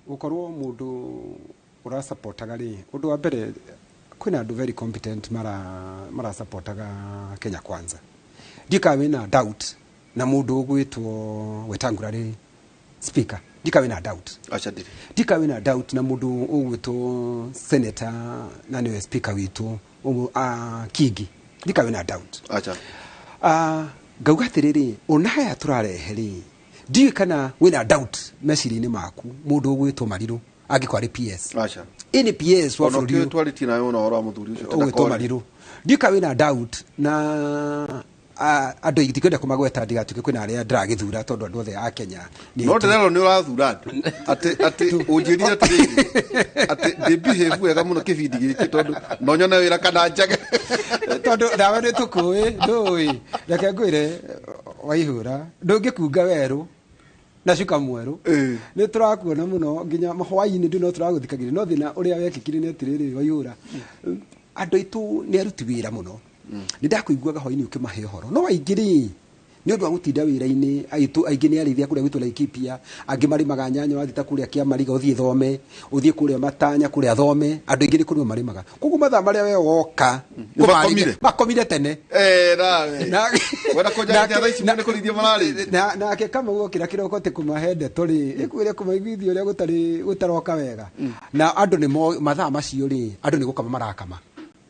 Gũkorwo mũndũ ũrasapotaga rĩ, ũndũ wa mbere kwĩna andũ very competent marasapotaga Kenya Kwanza. Ndika wĩna doubt na mũndũ ũgwĩtwo Wetangula rĩ speaker, ndika wĩna doubt. Aca, ndirĩ. Ndika wĩna doubt na mũndũ ũgwĩtwo senator na nĩwe speaker witũ Kingi, ndika wĩna doubt. Aca. Ngauga atĩrĩrĩ, ona haya tũrarehe rĩ, ndiũĩ kana wĩna doubt meciria-inĩ maku mũndũ ũgwĩtwo Marirũ angĩkorwo arĩ PS. Aca. Ĩ nĩ PS wa Ona bũrũri kĩo ũyũ. Twarĩtie nawe mũno ũhoro wa mũthuri ũcio. Ũgwĩtwo Marirũ, ndiũĩ kana wĩna doubt na andũ aingĩ ndikwenda kũmagweta ndigatuĩke kwĩna arĩa ndĩragĩthura, tondũ andũ othe a Kenya nĩ No ndĩrerwo nĩ ũrathura andũ atĩ ũnjĩrire atĩrĩrĩ, atĩ ndĩ behave wega mũno kĩbindi gĩkĩ tondũ no nyone wĩra kana njage. Tondũ nawe nĩ tũkũĩ, ndũĩ, reke ngwĩre, Waihũra, ndũngĩkunga werũ na cuka mwerũ. Nĩ tũrakuona mũno nginya hwaĩ-inĩ, ndũ no tũragũthikagĩrĩria, no thĩna ũrĩa wekĩkire nĩ atĩrĩrĩ, Waihũra, andũ aitũ nĩ aruti wĩra mũno. Nĩ ndakũiguaga hwaĩ-inĩ ũkĩmahe ũhoro, no aingĩ rĩ, nĩ ũndũ wa gũtinda wĩra-inĩ, aitũ aingĩ nĩ arĩithia kũrĩa gwitũ Laikipia, angĩ marĩmaga nyanya, wathiĩ ta kũrĩa Kĩamariga ũthiĩ thome, ũthiĩ kũrĩa Matanya kũrĩa thome, andũ aingĩ nĩ kũrĩma marĩmaga, koguo mathaa marĩa we woka Nĩ makomire. Makomire tene. Eh, nawe wenda kũnjarĩria thaa ici nĩ kũrĩithia mararĩithia. Nake Kamau okĩra kĩroko atĩ kũmahe ndeto rĩ, ĩkwĩre kũmaiguithia ũrĩa gũtarĩ gũtaroka wega, na andũ nĩ mathaa macio rĩ, andũ nĩ gũkama marakama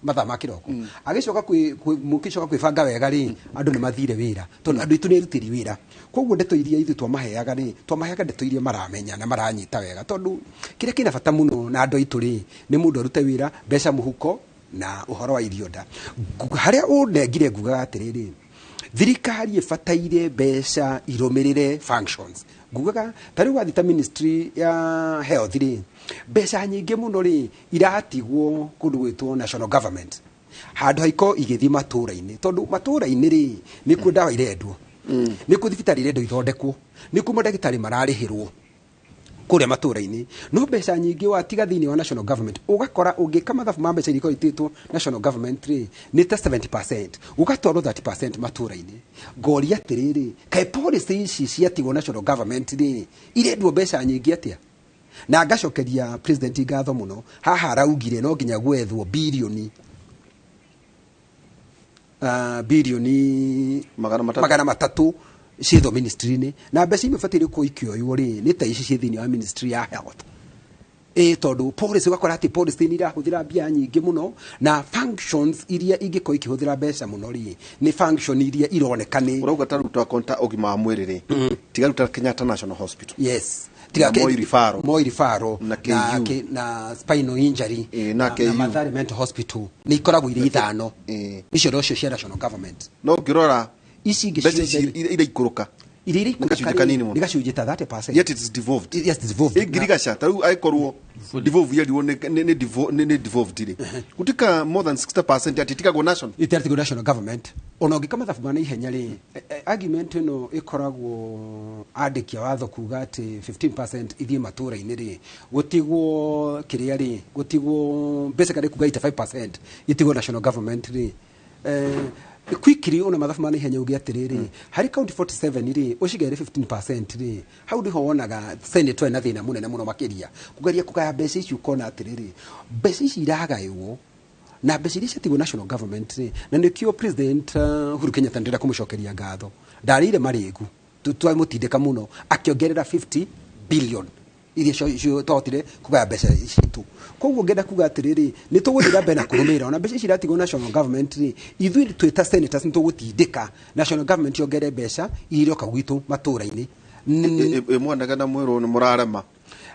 mathaa ma kĩroko, agĩcoka mũgĩcoka kwĩbanga wega rĩ, andũ nĩ mathire wĩra, tondũ andũ aitũ nĩ arutĩri wĩra. Koguo ndeto iria ithuĩ twamaheaga rĩ, twamaheaga ndeto iria maramenya na maranyita wega, tondũ kĩrĩa kĩna bata mũno na andũ aitũ rĩ, nĩ mũndũ arute wĩra, mbeca mũhuko na ũhoro wa irio nda. Harĩa ũnengire ngugaga atĩrĩrĩ, thirikari ĩbataire mbeca irũmĩrĩre functions. Ngugaga ta rĩu wathiĩ ta ministry ya health rĩ, mbeca nyingĩ mũno rĩ iratigwo kũndũ gwĩtwo national government, handũ haiko igĩthiĩ matũũra-inĩ, tondũ matũũra-inĩ rĩ, nĩkuo ndawa irendwo, nĩkuo thibitarĩ irendwo ithondekwo, nĩkuo mandagĩtarĩ mararĩhĩrwo kũrĩa matũũra-inĩ. No mbeca nyingĩ watiga thĩinĩ wa national government, ũgakora ũngĩka mathabu ma mbeca iria ikoragwo itĩtwo national government rĩ, nĩ ta 70%, gũgatwarwo 30% matũũra-inĩ. Ngoria atĩrĩrĩ, kaĩ policy ici ciatigwo national government rĩ, irendwo mbeca nyingĩ atĩa? Na ngacokeria president ngatho mũno, haha araugire no nginya gwethwo birioni birioni 300. 300 ciĩthwo ministry-inĩ, na mbeca imwe ibataire gũkorwo ikĩoywo rĩ, nĩ ta ici ciĩ thĩinĩ wa ministry ya health, ĩ tondũ policy, ũgakora atĩ policy nĩ irahũthĩra mbia nyingĩ mũno, na functions iria ingĩkorwo ikĩhũthĩra mbeca mũno rĩ, nĩ function iria ironeka nĩ Ũrauga ta rĩu twakonta ũgima wa mwĩrĩ rĩ, tiga rĩu ta Kenyatta National Hospital. Yes. Na Moi Referral. Moi Referral. Na KU. Na spinal injury. Na na KU. Mathare Mental Hospital nĩ ikoragwo irĩ ithano. Icio nocio cia national government. No ũngĩrora ici ingĩ mbeca ici ciothe iraikũrũka iria nĩ gacunjĩ kanini mũno. Nĩ gacunjĩ ta 30%. Yet it is devolved. Yes, devolved. Ĩ ngirigaca ta rĩu angĩkorwo devolve yerirwo nĩ devolved rĩ, gũtuĩka more than 60% atĩ itigagwo national. Ĩtiratigwo national government. Ona ũngĩka mathabu ma naihenya rĩ, argument ĩno ĩkoragwo andĩki a watho kuga atĩ 15% ithiĩ matũũra-inĩ rĩ, gũtigwo kĩrĩa rĩ, gũtigwo basically kuga 85% itigwo national government rĩ, quickly ona mathabu ma naihenya uge atĩrĩrĩ, harĩ county 47 rĩ, ũcigaĩre 15% rĩ, hau nĩho wonaga senate ĩna thĩna mũnene mũno makĩria kũgeria kũgaya mbeca ici. Ũkona atĩrĩrĩ, mbeca ici iragaywo na mbeca iria ciatigwo national government rĩ, na nĩkĩo president Uhuru Kenyatta ndĩrenda kũmũcokeria ngatho, ndarĩire marĩgu, twamũtindĩka mũno akĩongerera 50 billion iria twahotire kũgaya mbeca citũ. Koguo ngenda kuga atĩrĩrĩ, nĩ tũgũthiĩ na mbere na kũrũmĩrĩra ona mbeca ici iratigwo national government rĩ, ithuĩ twĩ ta senators nĩ tũgũtindĩka national government yongerere mbeca iria iroka gwitũ matũũra-inĩ. Ĩ mwanege na mwĩrwo nĩ mũrarema.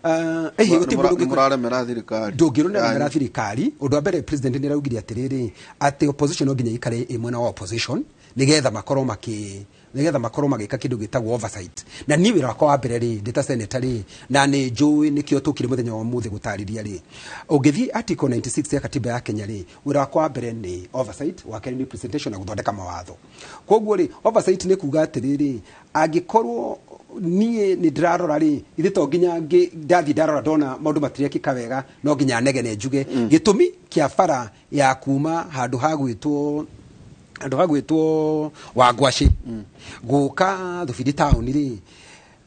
Ĩhĩ, gũtirĩ mũndũ Nĩ mũraremera thirikari. Ndũngĩrũnamĩra thirikari. Ũndũ wa mbere, president nĩ araugire atĩrĩrĩ, atĩ opposition no nginya ikare ĩ mwena wa opposition nĩgetha makorwo magĩka kĩndũ gĩtagwo oversight. Na niĩ wĩra wakwa wa mbere rĩ, ndĩ ta senator rĩ, na nĩ njũĩ nĩkĩo tũkire mũthenya wa ũmũthĩ gũtarĩria rĩ, ũngĩthiĩ article 96 ya katiba ya Kenya rĩ, wĩra wakwa wa mbere nĩ oversight, wa kerĩ nĩ presentation na gũthondeka mawatho. Koguo rĩ, oversight nĩ kuga atĩrĩrĩ, angĩkorwo niĩ nĩ ndĩrarora rĩ, ithe to nginya ndathiĩ ndarora ndona maũndũ matirekĩka wega, no nginya negene njuge gĩtũmi kĩa bara ya kuma handũ ha gwĩtwo Wangwacĩ gũka Thubiri taũni rĩ.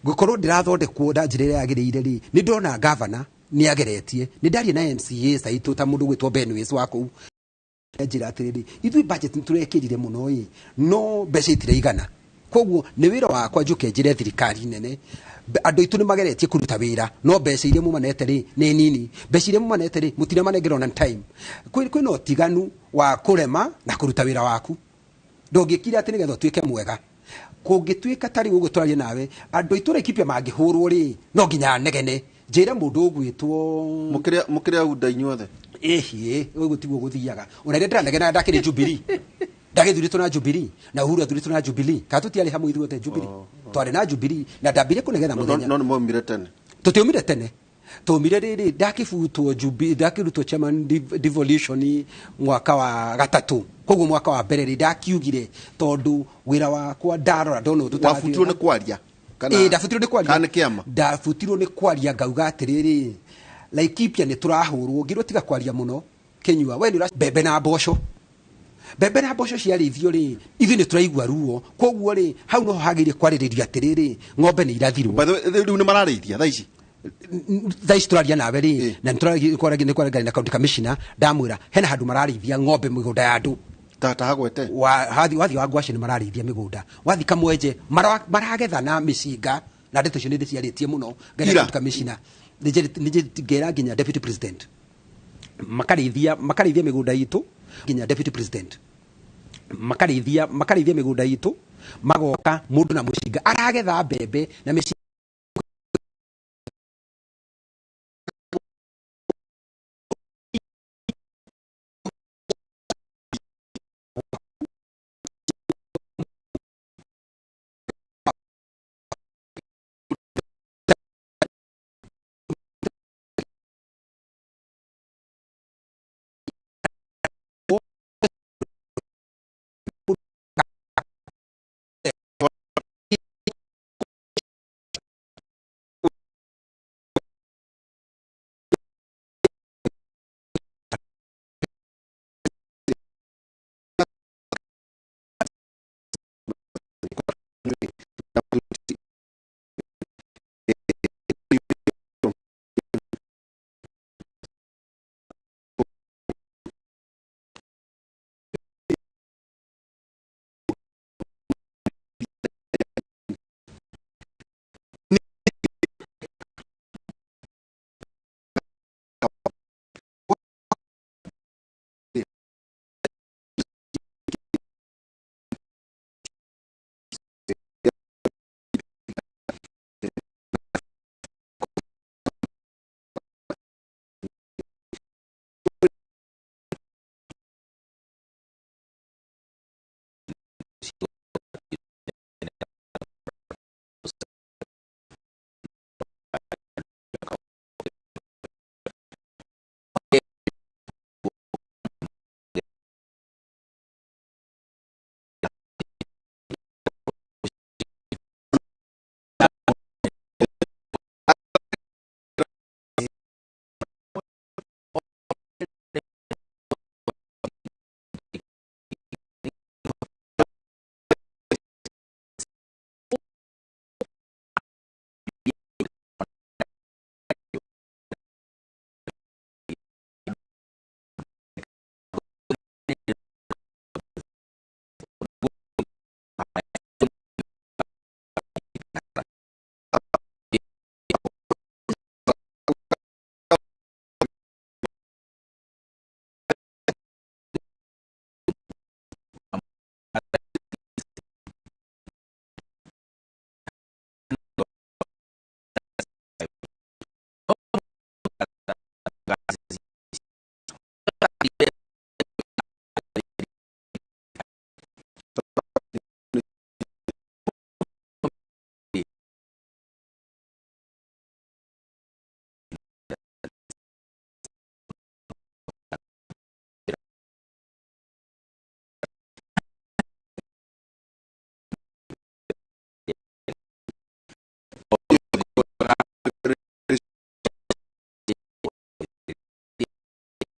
Ngũkorwo ndĩrathondekwo na njĩra ĩrĩa yagĩrĩire rĩ, nĩ ndona gavana nĩ ageretie, nĩ ndaria na MCA aitũ ta mũndũ gwĩtwo Benways wa kũu, njĩra atĩrĩrĩ, ithuĩ budget nĩ tũrekĩrire mũno ĩ, no mbeca itiraigana. Koguo nĩ wĩra wakwa njũke njĩre thirikari nene, andũ aitũ nĩ mageretie kũruta wĩra, no mbeca iria mumanete rĩ nĩ nini, mbeca iria mumanete rĩ mũtiramanengera on time. Kwĩna ũtiganu wa kũrema na kũruta wĩra waku. Ndũngĩkira atĩ nĩgetha ũtuĩke mwega. Kũngĩtuĩka ta rĩu ũguo tũraria nawe, andũ aitũ Laikipia mangĩhũrwo rĩ, no nginya negene njĩre mũndũ ũgwĩtwo Mũkĩrĩa unda inyuothe. Ĩhiĩ, ũguo tiguo gũthiaga. Ona rĩrĩa ndĩranegena ndakĩrĩ Jubilee, ndagĩthurĩtwo na Jubilee, na Uhuru athurĩtwo na Jubilee, kana tũtiarĩ hamwe ithuothe Jubilee? Twarĩ na Jubilee, na ndambire kũnegena mũthenya. No nĩ mwaumire tene. Tũtiaumire tene, twaumire rĩrĩ ndakĩbutwo Jubilee, ndakĩrutwo chairman devolution mwaka wa gatatũ. Koguo mwaka wa mbere rĩ, ndakiugire tondũ wĩra wakwa ndarora ndona ũndũ ũtarathiĩ Wabutirwo wega. nĩ kwaria? Ĩĩ, ndabutirwo nĩ kwaria. Kana nĩ kĩama? Ndabutirwo nĩ kwaria, ngauga atĩrĩrĩ, Laikipia nĩ tũrahũrwo, ngĩrwo tiga kwaria mũno Kĩnyua, we nĩ ũra mbembe na mboco, mbembe na mboco ciarĩithio rĩ, ithuĩ nĩ tũraigua ruo. Koguo rĩ, hau noho hagĩrĩire kwarĩrĩrio atĩrĩrĩ, ng'ombe nĩ irathirwo. By the way, rĩu nĩ mararĩithia thaa ici? Thaa ici tũraria nawe rĩ, na nĩ kwaragia na county commissioner, ndamwĩra hena handũ mararĩithia ng'ombe mĩgũnda ya andũ. Ta hagwete. Wathi wa ngwacĩ nĩ mararĩithia mĩgũnda, wathi kamwenje maragetha na mĩcinga, na ndeto icio nĩ ndĩciarĩtie mũno ngera Ira. county commissioner, ngera nginya deputy president, makarĩithia mĩgũnda itũ, nginya deputy president, makarĩithia mĩgũnda itũ, magoka mũndũ na mũcinga aragetha mbembe na mĩcinga.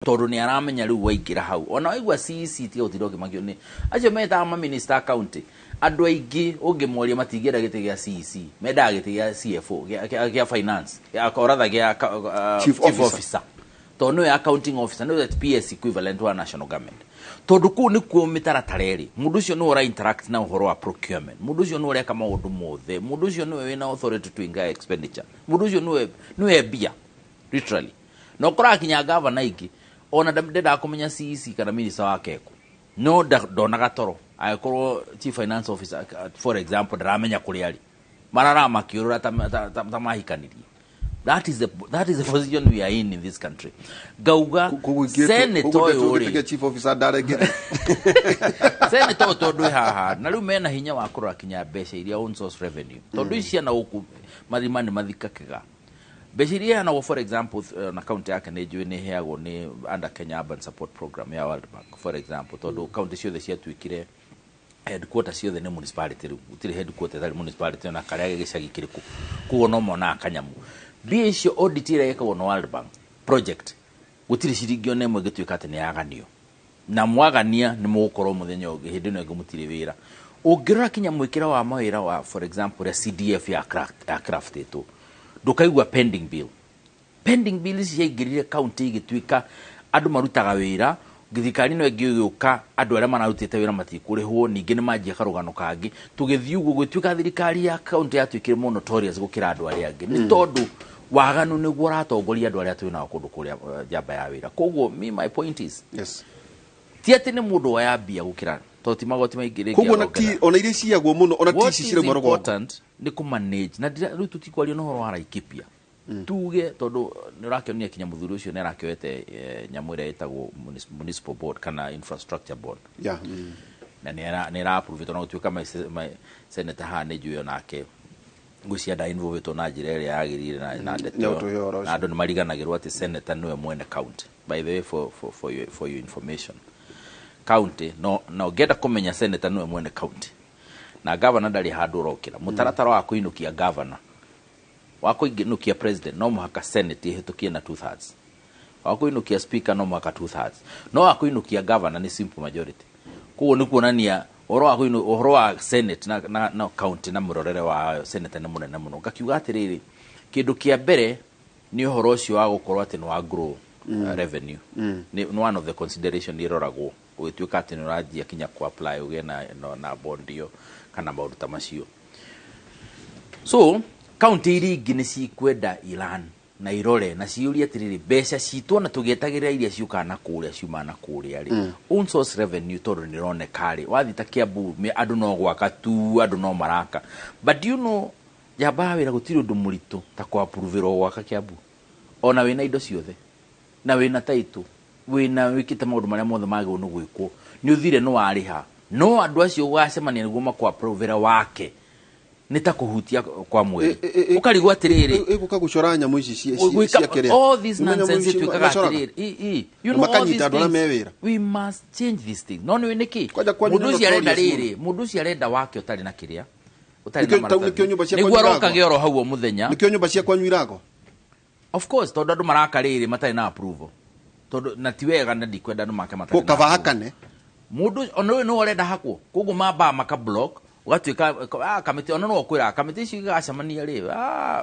Tondũ nĩ aramenya rĩu waingĩra hau, ona waigua CEC, tiga gũtinda ũkĩmakio nĩ acio metaga maminista county. Andũ aingĩ ũngĩmoria matingĩenda gĩtĩ gĩa CEC, mendaga gĩtĩ gĩa CFO, gĩa finance, or rather gĩa Chief chief officer. Officer, tondũ nĩwe accounting officer, nĩwe PS equivalent wa national government, tondũ kũu nĩkuo mĩtaratara ĩrĩ. Mũndũ ũcio nĩwe ũra interact na ũhoro wa procurement, mũndũ ũcio nĩwe ũreka maũndũ mothe, mũndũ ũcio nĩwe wĩna authority to incur expenditure, mũndũ ũcio nĩwe mbia literally. Na ũkoraga kinya gavana ingĩ ona ndendaga kũmenya CEC kana minister wake ekũ, no ndonaga toro angĩkorwo chief finance officer, for example, ndaramenya kũrĩa arĩ, marara makĩũrũra ta mahikanirie. That is the position we are in this country. Ngauga senator ũyũ rĩ, Chief officer ndarengere. Senator ũyũ tondũ ĩ haha na rĩu mena hinya wa kũrora kinya mbeca iria own source revenue, tondũ ici ciana gũkũ marima nĩ mathikakĩga mbeca iria iheanagwo. For example, na county yake nĩ njũĩ nĩ ĩheagwo nĩ under Kenya Urban Support Program ya World Bank, for example, tondũ county ciothe ciatuĩkire headquarter ciothe nĩ municipality. Rĩu gũtirĩ headquarter ĩtarĩ municipality, ona karĩa gĩcagi kĩrĩkũ. Koguo no monaga kanyamu mbia icio, audit ĩrĩa ĩkagwo na World Bank project, gũtirĩ ciringi ona ĩmwe ĩngĩtuĩka atĩ nĩ yaganio, na mwagania nĩ mũgũkorwo mũthenya ũngĩ hĩndĩ ĩno ĩngĩ mũtirĩ wĩra. Ũngĩrora kinya mwĩkĩra wa mawĩra wa, for example, ũrĩa CDF ya craftĩtwo, ndũkaigua pending bill. Pending bill ici ciaingĩrire county igĩtuĩka andũ marutaga wĩra, thirikari ĩno ĩngĩ ĩgĩũka, andũ arĩa mararutĩte wĩra matikũrĩhwo. Ningĩ nĩ manjia karũgano kangĩ tũgĩthiĩ ũguo, gũtuĩka thirikari ya county yatuĩkire more notorious gũkĩra andũ arĩa angĩ, nĩ tondũ waganu nĩguo ũratongoria andũ arĩa twĩ nao kũndũ kũrĩa njamba ya wĩra. Koguo me, my point is, ti atĩ nĩ mũndũ woya mbia gũkĩra, tondũ ti magoti maingĩ rĩngĩ Koguo ona arongerera. ti ona iria ciagwo mũno, ona ti What ici is cirauma rũgongo. important nĩ kũmanage na rĩu tũtikwaria na ũhoro wa Laikipia, tuge tondũ nĩ ũrakĩonia kinya mũthuri ũcio nĩ arakĩoete nyamũ ĩrĩa ĩtagwo municipal board kana infrastructure board na nĩ ĩra-approve, na gũtuĩka senator haha nĩ njũĩ onake ngwĩciria nda-involvĩtwo na njĩra ĩrĩa yagĩrĩire na ndeto Nĩ ĩyo. ũtũhe ũhoro Na andũ nĩ mariganagĩrwo atĩ senator nĩwe mwene county. By the way, for your information, county no ngĩenda kũmenya senator nĩwe mwene county na governor ndarĩ handũ ũrokĩra. Mũtaratara wa kũinũkia governor, wa kũinũkia president, no mũhaka senate ĩhĩtũkie na 2/3. Wa kũinũkia speaker no mũhaka 2/3, no wa kũinũkia governor nĩ simple majority. Koguo nĩ kuonania ũhoro wa senate na county na mũrorere wa senator nĩ mũnene mũno. Ngakiuga atĩrĩrĩ, kĩndũ kĩa mbere nĩ ũhoro ũcio wa gũkorwo atĩ nĩ wa grow revenue. Nĩ one of the consideration ĩroragwo ũgĩtuĩka atĩ nĩ ũranjia kinya ku apply ũgĩe na bond ĩyo kana maũndũ ta macio. So kaunti iria ingĩ nĩ cikwenda iran na irore na ciũrie atĩrĩrĩ, mbeca citũ ona tũgĩetagĩrĩra iria ciũkaga na kũrĩa ciumaga na kũrĩa rĩ, own source revenue, tondũ nĩ ĩroneka rĩ, wathiĩ ta Kiambu andũ no gwaka tu, andũ no maraka. But you know, njamba ya wĩra, gũtirĩ ũndũ mũritũ ta kũ-approve-ĩrwo gwaka Kiambu, ona wĩna indo ciothe na wĩna title, wĩna wĩkĩte maũndũ marĩa mothe magĩrĩirwo nĩ gwĩkwo, nĩ ũthire, nĩ warĩha, no andũ acio ũgacemania nĩguo makũ-approve-ĩra wake nĩ ta kũhutia kwa mweri, ũkarigwo atĩrĩrĩ, Ĩgũka gũcora nyamũ ici cia kĩrĩa. All this Nĩ nyamũ nonsense ici ĩtuĩkaga macoraga. atĩrĩrĩ, you know, all Makanyita these andũ arĩa me things, wĩra. we must change these things. No nĩ nĩkĩ Kwanja kwanyu mũndũ nĩ ũcio arenda notorious. rĩrĩ, mũndũ ũcio arenda wake ũtarĩ na kĩrĩa, ũtarĩ na Nĩkĩo- tau nĩkĩo nyũmba cia nĩguo kwanyu aroka iragwa. oro hau o mũthenya. Nĩkĩo nyũmba cia kwanyu iragwa. Of course, tondũ andũ maraka rĩrĩ matarĩ na approval, tondũ na ti wega na ndikwenda andũ make matarĩ Ko na kaba approval. hakane. Mũndũ ona ũyũ nĩwe ũrenda hakwo, koguo mambaga maka block, ũgatuĩka kamĩtĩ ona no ũkwĩra kamĩtĩ icio igacemania rĩ,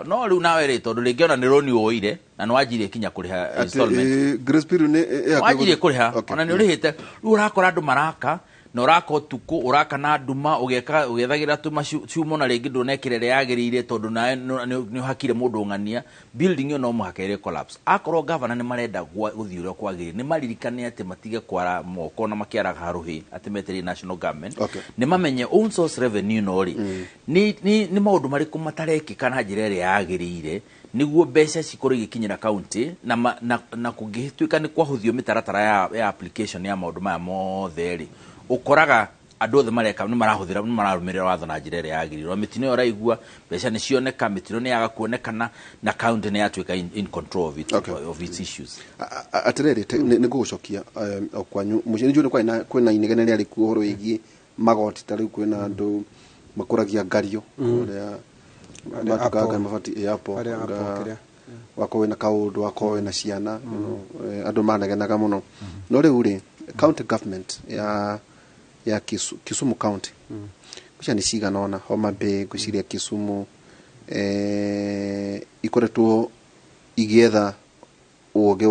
no rĩu nawe rĩ, tondũ rĩngĩ ona nĩ roni woire na nĩ wanjirie kinya kũrĩha Atĩ, installment. Grace period nĩ ĩhakuhĩ Wanjirie kũrĩha. Ona nĩ ũrĩhĩte, rĩu ũrakora andũ maraka na ũraka ũtukũ, ũraka na nduma, ũgeka ũgethagĩra tũmacumo na rĩngĩ ndũnekĩra ĩrĩa yagĩrĩire, tondũ nawe nĩ ũhakire mũndũ ng'ania. Building ĩyo no mũhaka ĩrĩ collapse. Akorwo gavana nĩ marenda gũthiĩ ũrĩa kwagĩrĩire, nĩ maririkane atĩ matige kwara moko na makĩaraga harũhĩ atĩ metereire national government. Nĩ mamenye own source revenue no rĩ, nĩ maũndũ marĩkũ matarekĩka na njĩra ĩrĩa yagĩrĩire nĩguo mbeca cikorwo igĩkinyĩra county na kũngĩtuĩka nĩ kwahũthio mĩtaratara ya application ya maũndũ maya mothe rĩ, ũkoraga andũ othe mareka nĩ marahũthĩra, nĩ mararũmĩrĩra watho na njĩra ĩrĩa yagĩrĩire. Mĩtino ĩyo ũraigua mbeca nĩ cioneka, mĩtino nĩ yaga kuonekana na county nĩ yatuĩka in control of its issues. Atĩrĩrĩ, nĩ ngũgũcokia o kwanyu mũciĩ. Nĩ njũĩ nĩ kwarĩ na kwĩna inegene rĩarĩ kuo ũhoro wĩgiĩ magoti. Ta rĩu kwĩna andũ makũragia ngario ũrĩa Harĩa matukaga Apple. mabati ĩ Apple. Harĩa Apple kĩrĩa. Wakorwo wĩna kaũndũ, wakorwo wĩna ciana, andũ manegenaga mũno. No rĩu rĩ, county government ya Kisumu County, ngwĩciria nĩ cigana ũna, Homa Bay, ngwĩciria Kisumu, ikoretwo igĩetha ũgĩ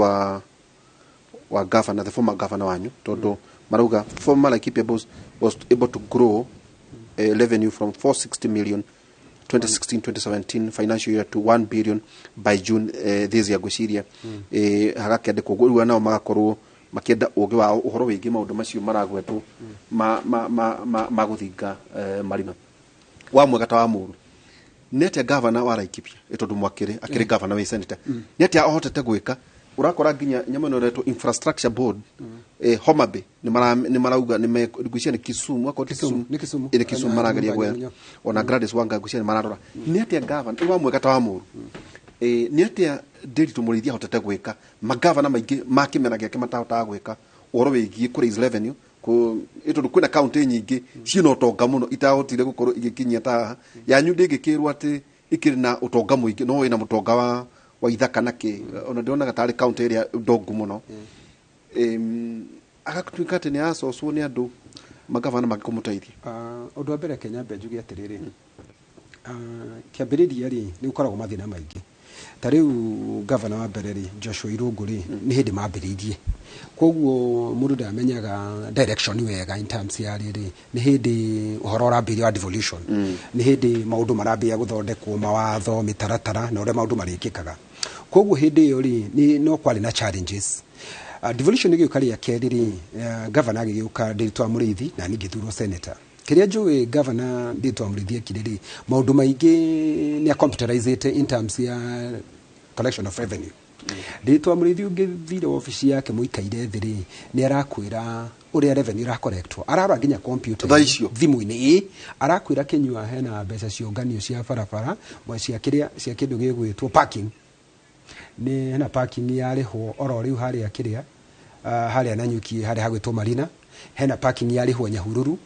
wa governor, the former governor wanyu, tondũ marauga former Laikipia boss was able to grow revenue from 460 million 2016-2017 financial year to 1 billion by June this year. Ngwĩciria hagakĩandĩkwo ũguo. Rĩu nao magakorwo makĩenda ũgĩ wa ũhoro wĩgiĩ maũndũ macio maragwetwo ma gũthinga marima wa mwega ta wa mũru. Nĩ atĩa gavana wa Laikipia, tondũ mwakĩrĩ akĩrĩ gavana wĩ senator, nĩ atĩa ahotete gwĩka? Ũrakora nginya nyamũ ĩno ĩretwo infrastructure board, Homa Bay nĩ marauga nĩ ngwĩciria nĩ Kisumu, akorwo ti. Kisumu, nĩ Kisumu. Ĩ, nĩ Kisumu. Na- marageria na- gwetha na- ona Gladys Wanga, ngwĩciria nĩ mararora. Nĩ atĩa gavana wa mwega ta wa mũru, nĩ atĩa Ndiritu Mũrĩithi ahotete gwĩka magavana maingĩ ma kĩmera gĩake matahotaga gwĩka ũhoro wĩgiĩ kũ raise revenue? Tondũ kwĩna kaunti nyingĩ ciĩna ũtonga mũno itahotire gũkorwo igĩkinyia ta haha. Yanyu ndĩngĩkĩrwo atĩ ĩkĩrĩ na ũtonga mũingĩ, no ĩna mũtonga wa ithaka na kĩ, ona ndĩronaga tarĩ kaunti ĩrĩa ndongu mũno. Agatuĩka atĩ nĩ aracocwo nĩ andũ magavana mangĩkũmũteithia. Ah, ũndũ wa mbere, Kenya mbe njuge atĩrĩrĩ, kĩambĩrĩria rĩ, nĩ gũkoragwo mathĩna maingĩ. Ta rĩu gavana wa mbere rĩ, Joshua Irũngũ rĩ, nĩ hĩndĩ mambĩrĩirie, koguo mũndũ ndamenyaga direction wega in terms ya rĩrĩ. Nĩ hĩndĩ ũhoro ũrambĩrĩria wa devolution, nĩ hĩndĩ maũndũ marambĩrĩria gũthondekwo, mawatho, mĩtaratara na ũrĩa maũndũ marĩkĩkaga. Koguo hĩndĩ ĩyo rĩ, nĩ no kwarĩ na challenges. Devolution ĩgĩũka rĩa kerĩ rĩ, gavana agĩgĩũka Ndiritu wa Mũrĩithi, na niĩ ngĩthurwo senator. Kĩrĩa njũĩ gavana Ndiritu wa Mũrĩithi ekire rĩ, maũndũ maingĩ nĩ computerized in terms ya collection of revenue. Ndiritu wa Mũrĩithi, ũngĩthire wabici yake mũikaire thĩ rĩ, nĩ arakwĩra ũrĩa revenue ĩracollectwo, ararora nginya computer. Thaa icio? Thimũ-inĩ, ĩ, arakwĩra Kĩnyua hena mbeca ciũnganio cia barabara, cia kĩrĩa, cia kĩndũ gĩgwĩtwo parking, nĩ hena parking yarĩhwo oro rĩu harĩa kĩrĩa, harĩa Nanyuki, harĩa hagwĩtwo Marina, hena parking yarĩhwo Nyahururu.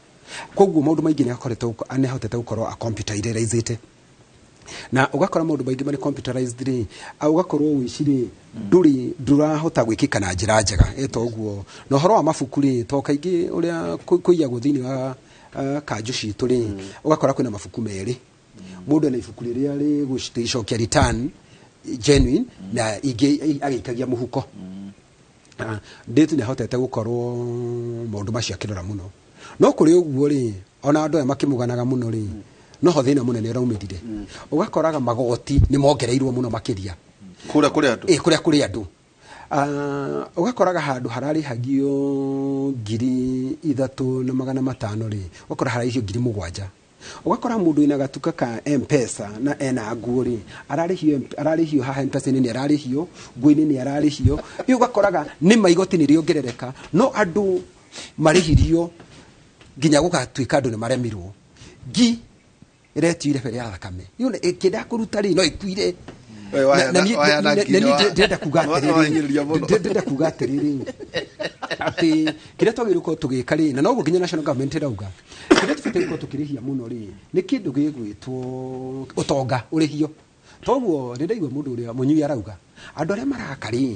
Koguo maũndũ maingĩ nĩ akoretwo, nĩ ahotete gũkorwo acomputerizĩte, na ũgakora maũndũ maingĩ marĩ computerized rĩ, ũgakorwo ũici rĩ ndũrĩ, ndũrahota gwĩkĩka na njĩra njega ĩta ũguo. Na ũhoro wa mabuku rĩ, to kaingĩ ũrĩa kũiyagwo thĩinĩ wa kanjũ citũ rĩ, ũgakora kwĩna mabuku merĩ, mũndũ ena ibuku rĩrĩa rĩgũcokia return genuine na ingĩ agĩikagia mũhuko. Ndĩtu nĩ ahotete gũkorwo maũndũ macio akĩrora mũno. No kũrĩ ũguo rĩ, ona andũ aya makĩmũganaga mũno rĩ, noho thĩna mũnene ũraumĩrire. Ũgakoraga magoti nĩ mongereirwo mũno makĩria. Kũrĩa kũrĩ andũ. Ĩ, kũrĩa kũrĩ andũ. Ũgakoraga handũ hararĩhagio 3500 rĩ, ũgakora hararĩhio 7000. Ũgakora mũndũ wĩna gatuka ka Mpesa na ena nguo rĩ, ararĩhio, ararĩhio haha Mpesa-inĩ nĩ ararĩhio, nguo-inĩ nĩ ararĩhio. Rĩu ũgakoraga nĩ ma igoti nĩ rĩongerereka, no andũ marĩhirio nginya gũgatuĩka andũ nĩ maremirwo. Ngi ĩretio irebe rĩa thakame. Rĩu ĩkĩenda kũruta rĩ, no ĩkuire. We, waheana- Na niĩ- waheana na- na nginya niĩ ndĩrenda kuga atĩrĩrĩ, wahinyĩrĩria mũno. Ndĩrenda kuga atĩrĩrĩ, atĩ kĩrĩa twagĩrĩirwo gũkorwo tũgĩka rĩ, na noguo nginya national government ĩrauga, kĩrĩa tũbataire gũkorwo tũkĩrĩhia mũno rĩ, nĩ kĩndũ gĩgwĩtwo ũtonga ũrĩhio. Toguo nĩ ndaigua mũndũ ũrĩa mũnyui arauga andũ arĩa maraka rĩ,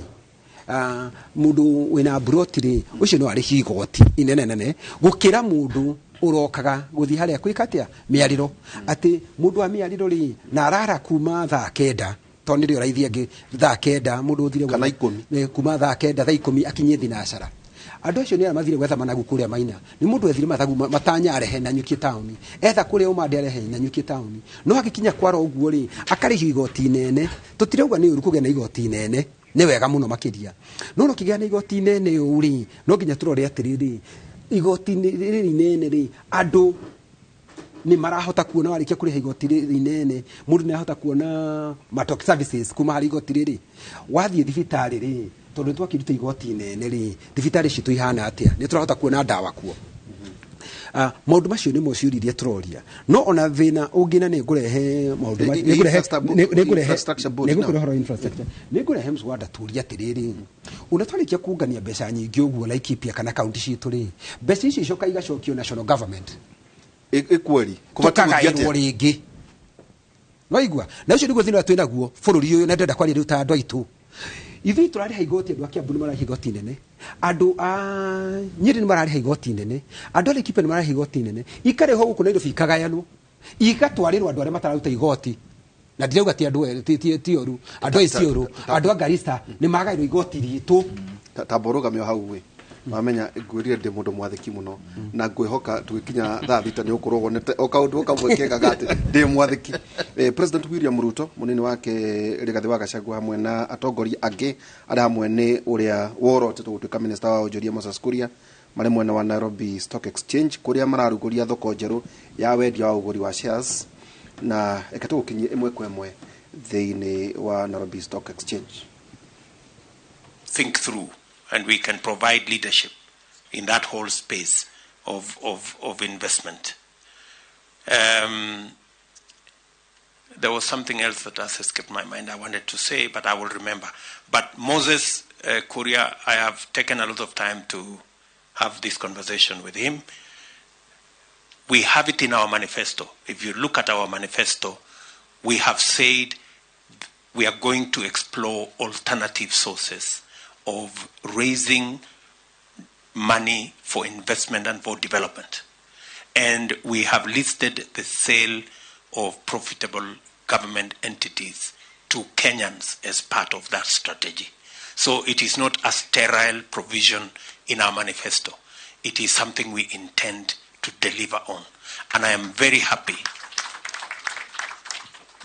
mũndũ wĩna mburoti rĩ, ũcio no arĩhio igoti inene nene gũkĩra mũndũ ũrokaga gũthiĩ harĩa gwĩka atĩa, mĩarĩro. Atĩ mũndũ wa mĩarĩro rĩ, na arara kuma thaa 9, tondũ nĩrĩo raithi angĩ thaa 9 mũndũ ũthire Kana 10. Kuma thaa 9, thaa 10 akinyie thinacara. Andũ acio nĩ arĩa mathire gwetha managu kũrĩa Maina. Nĩ mũndũ ethire mathagu matanya arehe Nanyuki taũni, etha kũrĩa ũmande arehe Nanyuki taũni, no agĩkinya kwara ũguo rĩ, akarĩhio igoti inene. Tũtirauga nĩ ũru kũgĩa na igoti inene, nĩ wega mũno makĩria, no no kĩgĩa na igoti inene ũũ rĩ, no nginya tũrore atĩrĩrĩ, igoti rĩrĩ inene rĩ, andũ nĩ marahota kuona? Warĩkia kũrĩha igoti rĩrĩ inene, mũndũ nĩ arahota kuona matok services kuma harĩ igoti rĩrĩ? Wathiĩ thibitarĩ rĩ, tondũ nĩ twakĩruta igoti inene rĩ, thibitarĩ citũ ihana atĩa? Nĩ tũrahota kuona ndawa kuo? Maũndũ macio nĩmo ciũria iria tũroria. No ona thĩna ũngĩ, na nĩ ngũrehe maũndũ nĩ ngũrehe Infrastructure board nĩ ngũkũrehe now. ũhoro wa infrastructure, nĩ ngũrehe mswada tũria atĩrĩrĩ, ona twarĩkia kũngania mbeca nyingĩ ũguo Laikipia kana kaunti citũ rĩ, mbeca icio icoka igacokio national government. Ĩkweri kũbatiĩ gũthiĩ Tũkagaĩrwo atĩa? Rĩngĩ. Waigua na ũcio nĩguo thĩna ũrĩa twĩnaguo bũrũri ũyũ, na ndĩrenda kwaria rĩu ta andũ aitũ. Ithuĩ tũrarĩha igoti, andũ a Kiambu nĩ mararĩha igoti nene, andũ a Nyĩrĩ nĩ mararĩha igoti nene, andũ a Laikipia nĩ mararĩha igoti nene, ikarĩhwo gũkũ Nairobi, ikagayanwo, igatwarĩrwo andũ arĩa matararuta igoti. Na ndirauga ti andũ ti oru, andũ a Isiolo, andũ a Garissa nĩ magaĩrwo igoti ritũ. Ta mbũrũgamio hau ĩ, wamenya ngwĩrire ndĩ mũndũ mwathĩki mũno, na ngwĩhoka tũgĩkinya thaa 6 nĩ ũkorwo wonete o kaũndũ o kamwe kega atĩ ndĩ mwathĩki. President William Ruto, mũnini wake Rigathĩ wa Gachagua, hamwe na atongoria angĩ arĩa hamwe nĩ ũrĩa worotetwo gũtuĩka minister wa onjoria Moses Kuria, marĩ mwena wa Nairobi Stock Exchange kũrĩa mararugũria thoko njerũ ya wendia wa ũgũri wa shares, na reke tũgũkinyie ĩmwe kwa ĩmwe thĩinĩ wa Nairobi Stock Exchange. Think through, and we can provide leadership in that whole space of investment. There was something else that has escaped my mind I wanted to say, but I will remember. But Moses Kuria, I have taken a lot of time to have this conversation with him. We have it in our manifesto. If you look at our manifesto, we have said we are going to explore alternative sources of raising money for investment and for development. And we have listed the sale of profitable government entities to Kenyans as part of that strategy. So it is not a sterile provision in our manifesto. It is something we intend to deliver on. And I am very happy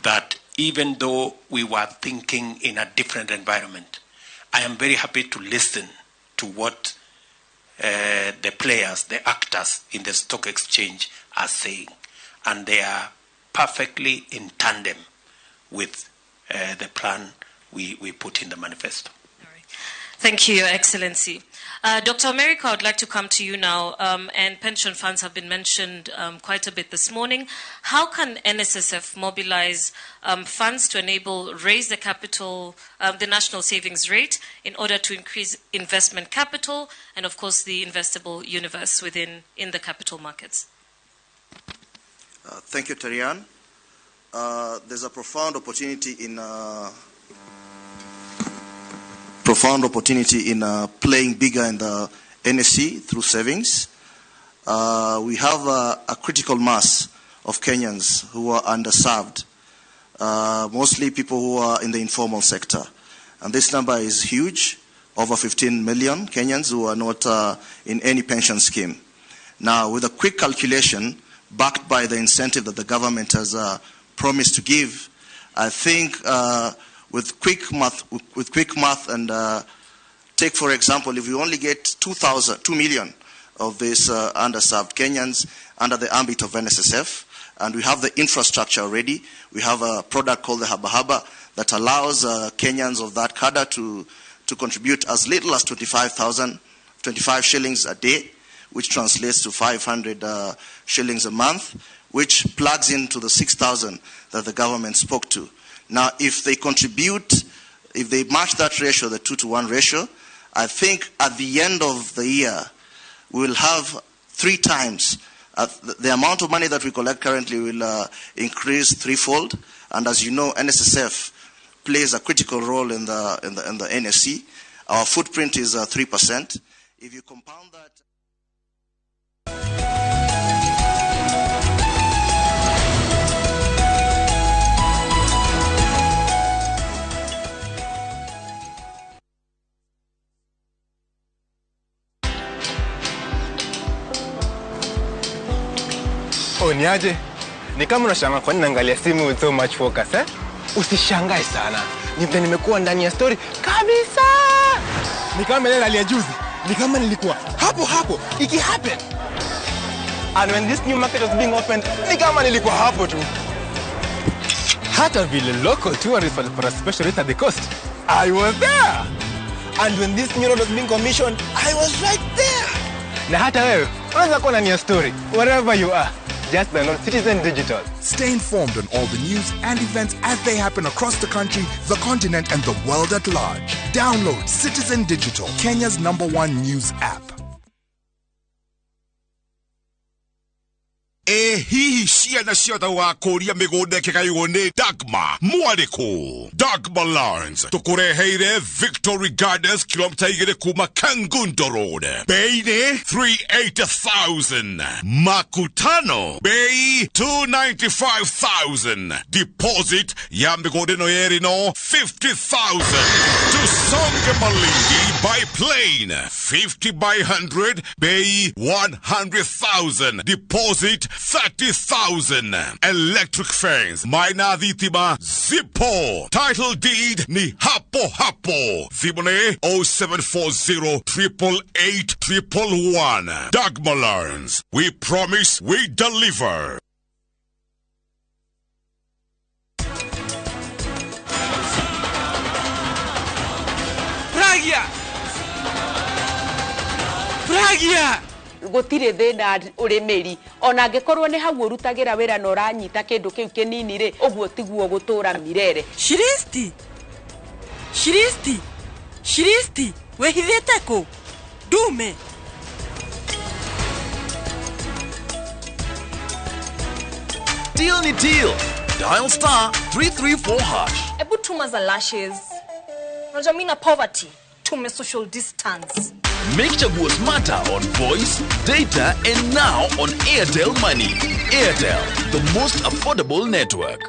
that even though we were thinking in a different environment, I am very happy to listen to what the players, the actors in the stock exchange are saying. And they are perfectly in tandem with the plan we put in the manifesto. All right. Thank you, Your Excellency. Dr. Americo, I would like to come to you now, and pension funds have been mentioned quite a bit this morning. How can NSSF mobilize funds to enable raise the capital, the national savings rate, in order to increase investment capital and, of course, the investable universe within in the capital markets? Thank you, Terian. There's a profound opportunity in playing bigger in the NSE through savings. We have a critical mass of Kenyans who are underserved, mostly people who are in the informal sector. And this number is huge, over 15 million Kenyans who are not in any pension scheme. Now, with a quick calculation, backed by the incentive that the government has promised to give, I think with quick math and take, for example, if we only get 2 million of these underserved Kenyans under the ambit of NSSF, and we have the infrastructure already. We have a product called the Haba Haba that allows Kenyans of that cadre to contribute as little as 25 shillings a day, which translates to 500 shillings a month, which plugs into the 6,000 that the government spoke to. Now, if they contribute, if they match that ratio, the 2-to-1 ratio, I think at the end of the year, we will have 3 times. The amount of money that we collect currently will increase threefold. And as you know, NSSF plays a critical role in the NSE. Our footprint is 3%. If you compound that... Oh, niaje? Ni kama unashangaa kwa nini naangalia simu with so much focus, eh? Usishangae sana. Ni vile nimekuwa ndani ya story kabisa. Ni kama ile hali ya juzi. Ni kama nilikuwa hapo hapo iki happen. And when this new market was being opened, ni kama nilikuwa hapo tu. Hata vile local tourists for a special rate at the coast, I was there. And when this new road was being commissioned, I was right there. Na hata wewe unaweza kuwa ndani ya story wherever you are. Just download Citizen Digital. Stay informed on all the news and events as they happen across the country, the continent, and the world at large. Download Citizen Digital, Kenya's #1 news app. Ĩ hihi ciana ciothe gũgakũria mĩgũnda ĩkĩgaywo nĩ Dagma mwarĩkũ? Dagma Lands tũkũreheire Victory Gardens, kilomita 2 kuma Kangundo Road, bei nĩ 380,000, Makutano bei 295,000, deposit ya mĩgũnda ĩno yerĩ no 50,000. Tusonge Malindi by plane, 50 by 100, bei 100,000, deposit 30,000. Electric fence, maina thitima zipo, title deed ni hapo hapo. Thimũ nĩ 0740 888 111. Dagma Lands, we promise, we deliver. Pragia! Pragia! Gũtirĩ thĩna ũrĩmĩri ona angĩkorwo nĩ hau ũrutagĩra wĩra na ũranyita kĩndũ kĩu kĩnini rĩ, ũguo tiguo gũtũra mirere. Shiristi! Shiristi! Shiristi! Wĩhithĩte kũ? Ndume! Deal ni deal. Dial *334#. Ebu tuma za lashes. Unajua mimi na poverty. Tume social distance. Make Chaguo smarter on voice, data, and now on Airtel Money. Airtel, the most affordable network.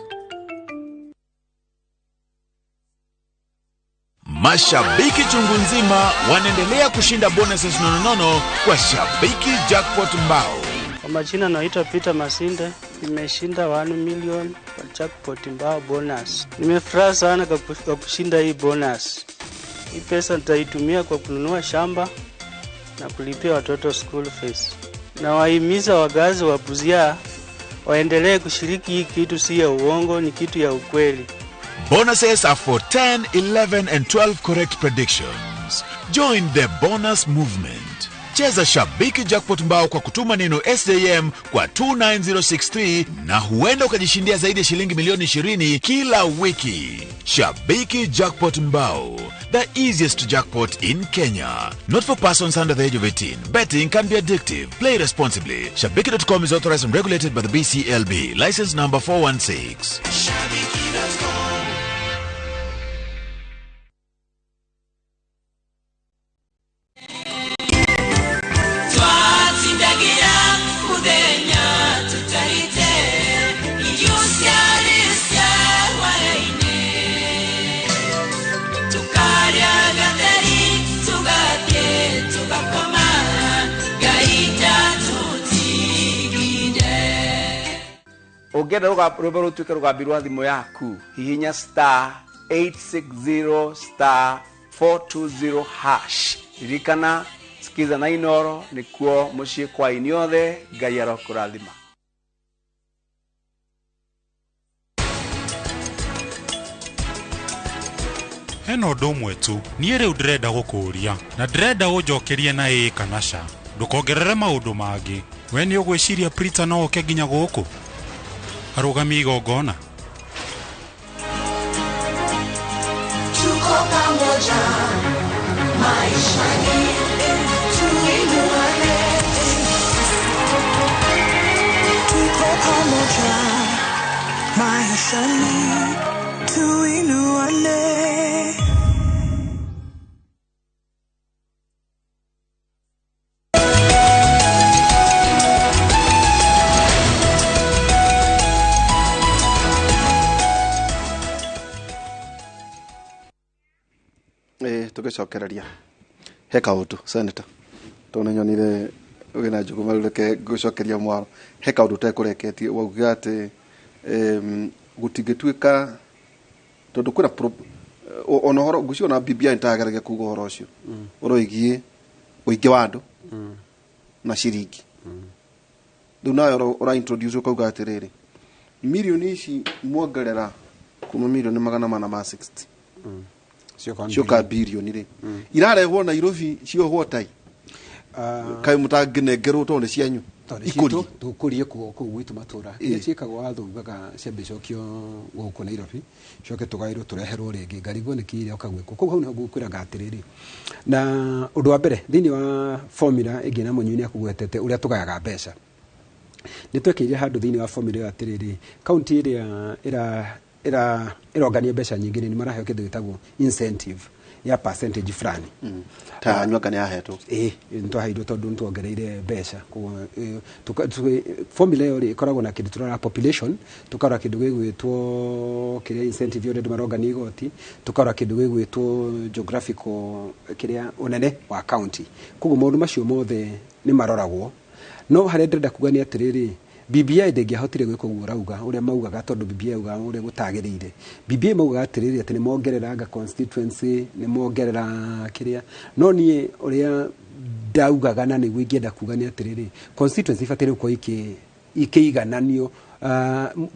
Mashabiki chungu nzima wanaendelea kushinda bonuses nononono kwa Shabiki Jackpot Mbao. Kwa majina naitwa Peter Masinde, nimeshinda 1 million kwa Jackpot Mbao bonus. Nimefurahi sana kwa kushinda hii bonus. Hii pesa nitaitumia kwa kununua shamba na kulipia watoto school fees. Na wahimiza wakazi wa Busia waendelee kushiriki hii kitu, si ya uongo, ni kitu ya ukweli. Bonuses are for 10, 11 and 12 correct predictions. Join the bonus movement. Cheza Shabiki Jackpot Mbao kwa kutuma neno SJM kwa 29063 na huenda ukajishindia zaidi ya shilingi milioni 20 kila wiki. Shabiki Jackpot Mbao, the easiest jackpot in Kenya. Not for persons under the age of 18. Betting can be addictive. Play responsibly. Shabiki.com is authorized and regulated by the BCLB. License number 416. Shabiki.com. Twatsindagira muthenya tutarite irio ciarĩcia hwaĩ-inĩ, tukarĩa gatheri tugathiĩ tugakoma Ngai ndatũtigire. Ũngĩenda rwĩmbo rũtuĩke rũgambi rwa thimũ yaku, hihinya *860*420#. Ririkana, sikiza na Inoro nĩkuo mũciĩ kwa inyuothe. Ngai arokũrathima. Hena ũndũ ũmwe tu niĩ rĩu ndĩrenda gũkũũria na ndĩrenda ũnjokerie na ĩĩ kana ca, ndũkongerere maũndũ mangĩ. We nĩ ũgwĩciria Prita no oke nginya gũkũ arũgamie igongona? Tuko pamoja maishani, tuinuane. Tuko pamoja maishani, tuinuane. Tũgĩcokereria he kaũndũ senator, tondũ nĩnyonire wĩna njũgũma, rĩu reke ngũcokeria mwaro. He kaũndũ ũtekũreketie wauga atĩ gũtingĩtuĩka tondũ kwĩna ona ũhoro ngwĩciria ona BBI nĩtageragia kuga ũhoro ũcio ũhoro wĩgiĩ ũingĩ wa andũ na ciringi. Rĩu nawe ũra introduce ũkauga atĩrĩrĩ, mirioni ici muongerera kuma mirioni 460 cioka birioni rĩ, irarehwo Nairobi ciohwo tai kaĩ mũtangĩnengerwo tondũ nĩ cianyu ikũrie tũkũrie kũu gwitũ matũra iria ciĩkagwo watho ugaga ciambe icokio gũkũ Nairobi, coke tũgaĩrwo tũreherwo rĩngĩ, ngarigwo nĩkĩ iroka gwĩkwo kũu. Hau nĩho ngũkwĩraga atĩrĩrĩ, na ũndũ wa mbere thĩinĩ wa formula ĩngĩ na Mũnyui nĩakũgwetete ũrĩa tũgayaga mbeca. Nĩ twekĩrire handũ thĩinĩ wa formula ĩyo atĩrĩrĩ, kaunti ĩrĩa ĩrongania mbeca nyingĩ nĩ maraheo kĩndũ gĩtagwo incentive ya percentage fulani. Ta anywanga nĩ yahetwo. Ĩĩ, nĩ twaheirwo tondũ nĩ tuongereire mbeca. Koguo formula ĩyo rĩ ĩkoragwo na kĩndũ tũrora population, tũkarora kĩndũ gĩgwĩtwo kĩrĩa incentive ũrĩa andũ marongania igoti, tũkarora kĩndũ gĩgwĩtwo geographical kĩrĩa ũnene wa county. Koguo maũndũ macio mothe nĩ maroragwo. No harĩa ndĩrenda kuga nĩ atĩrĩrĩ, BBI ndĩngĩahotire gwĩka ũguo ũrauga, ũrĩa maugaga, tondũ BBI yaugaga ũrĩa gũtagĩrĩire. BBI maugaga atĩrĩrĩ, atĩ nĩ mongereranga constituency, nĩ mongerera kĩrĩa. No niĩ ũrĩa ndaugaga na nĩguo ingĩenda kuga nĩ atĩrĩrĩ, constituency ibataire gũkorwo ikĩigananio,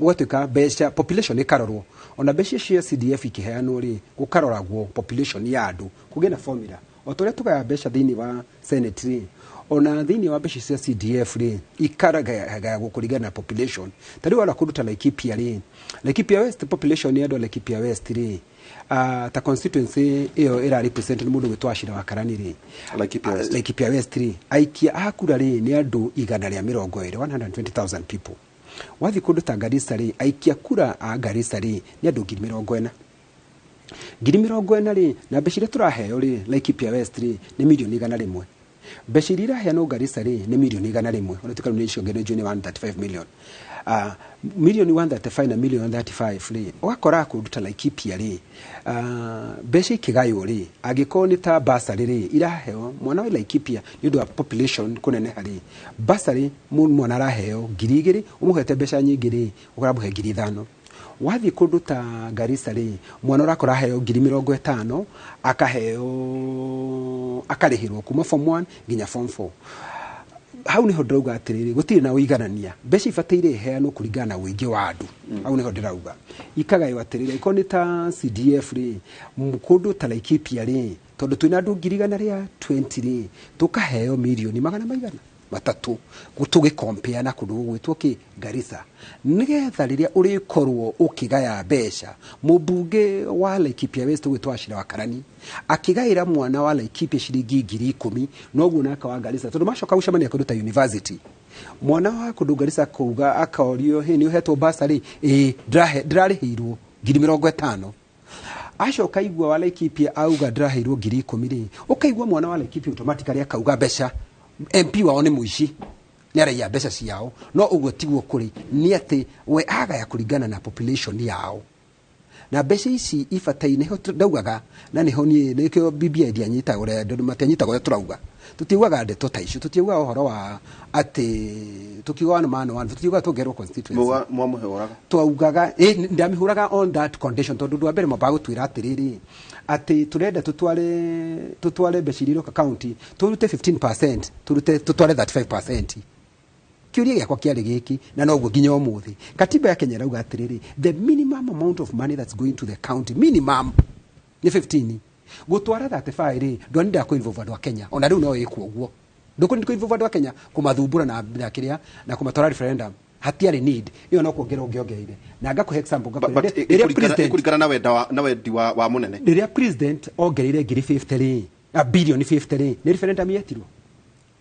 gũgatuĩka mbeca, population ĩkarorwo. Ona mbeca cia CDF ikĩheanwo rĩ, gũkaroragwo population ya andũ, kũgĩe na formula. O ta ũrĩa tũgaya mbeca thĩinĩ wa Senate rĩ, ona thĩinĩ wa mbeca cia CDF rĩ, ikaragayagwo kũringana na population. Ta rĩu warora kũndũ ta Laikipia rĩ, Laikipia West population ya andũ a Laikipia West rĩ, ta constituency ĩyo ĩra represent nĩ mũndũ gwĩtwo Ashira wa Karani rĩ, Laikipia West. Laikipia West rĩ, aikia a kura rĩ nĩ andũ 120,000, 120,000 people. Wathiĩ kũndũ ta Garissa rĩ, aikia kura a Garissa rĩ nĩ andũ 40,000. 40,000 rĩ, na mbeca iria tũraheo rĩ Laikipia West rĩ nĩ mirioni 100. Mbeca iria iraheanwo Garissa rĩ nĩ mirioni 100. Ona tuĩka nĩ ciongereirwo nĩ 135 million. Mirioni 135 na mirioni 135 rĩ, ũgakora kũndũ ta Laikipia rĩ, mbeca ikĩgaywo rĩ, angĩkorwo nĩ ta bursary rĩ, iraheo mwana wa Laikipia nĩ ũndũ wa population kũneneha rĩ, bursary mwana araheo 2,000, ũmũhete mbeca nyingĩ rĩ, ũkamũhe 5,000. Wathiĩ kũndũ ta Garissa rĩ, mwana ũrakora aheo 50,000, akaheo akarĩhĩrwo kuma form 1 nginya form 4. Hau niho ndĩrauga atĩrĩrĩ, gũtirĩ na ũiganania. Mbeca ibataire iheanwo kũringana na ũingĩ wa andũ. Hau niho ndĩrauga ikagaywo atĩrĩrĩ, angĩkorwo nĩ ta CDF rĩ, kũndũ ta Laikipia rĩ, tondũ twĩna andũ 120,000 rĩ, tũkaheo mirioni magana maigana matatũ, tũgĩkompea na kũndũ gũgwĩtwo kĩ Garissa, nĩgetha rĩrĩa ũrĩkorwo ũkĩgaya mbeca, mũmbunge wa Laikipia West ũgwĩtwo Ashira wa Karani akĩgaĩra mwana wa Laikipia ciringi 10,000, noguo nake wa Garissa, tondũ macoka gũcemania kũndũ ta university, mwana wa kũndũ Garissa kuga akaorio, hĩ nĩ ũhetwo bursary? Ĩĩ, ndĩrarĩhĩirwo 50,000. Acoka igua wa Laikipia auga ndĩraheirwo 10,000 rĩ, ũkaigua mwana wa Laikipia automatically akauga mbeca MP wao nĩ mũici, nĩ araiya mbeca ciao. No ũguo tiguo kũrĩ, nĩ atĩ we agaya kũringana na population yao, na mbeca ici ibataire nĩho ndaugaga, na nĩho niĩ nĩkĩo BBI ndianyitaga ũrĩa andũ matianyitaga ũrĩa tũrauga. Tũtiugaga ndeto ta icio, tũtiugaga ũhoro wa atĩ tũkiuga one man one, tũtiugaga tuongererwo constituency. Mwamũhũraga? Twaugaga, ndamĩhũraga on that condition, tondũ ũndũ wa mbere mambaga gũtwĩra atĩrĩrĩ, atĩ tũrenda tũtware mbeca iria iroka county, tũrute 15%, tũrute tũtware 35%. Kĩũria gĩakwa kĩarĩ gĩkĩ, na noguo nginya ũmũthĩ katiba ya Kenya ĩrauga atĩrĩrĩ, the minimum amount of money that's going to the county minimum nĩ 15, gũtwara 35 rĩ, ndwanindaga kũ involve andũ a Kenya. Ona rĩu no ĩkwo ũguo, ndũkũninda kũ involve andũ a Kenya kũmathumbũra na kĩrĩa na kũmatwara referendum, hatiarĩ need ĩyo, no kuongerera ũngĩongereire. Na ngakũhe example, ngakũhe rĩrĩa president ĩkũringana na wenda wa, na wendi wa mũnene. Rĩrĩa president ongereire 50,000 rĩ, bilioni 50 rĩ, nĩ referendum yetirwo?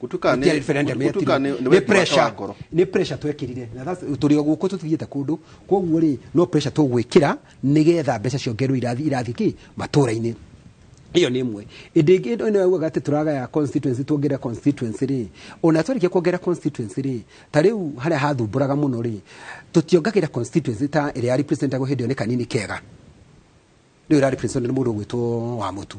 Gũtuĩka Gũtiarĩ referendum gũtuĩka yetirwo. nĩ Nĩ wendi wake pressure. wa ngoro. Nĩ pressure twekĩrire. Na tũrĩ o gũkũ tũthiĩte kũndũ, koguo rĩ no pressure tũgwĩkĩra nĩgetha mbeca ciongererwo irathi kĩ matũra-inĩ. Ĩyo nĩ ĩmwe. Ĩndĩ ĩngĩ ĩno yaugaga atĩ tũragaya constituency, tuongerera constituency rĩ, ona twarĩkia kuongerera constituency rĩ, ta rĩu harĩa hathumbũraga mũno rĩ, tũtiongagĩra constituency ta ĩrĩa ya representagwo hĩndĩ ĩyo nĩ Kanini Kega, rĩu ĩra represent nĩ mũndũ ũgwĩtwo wa Mũtu.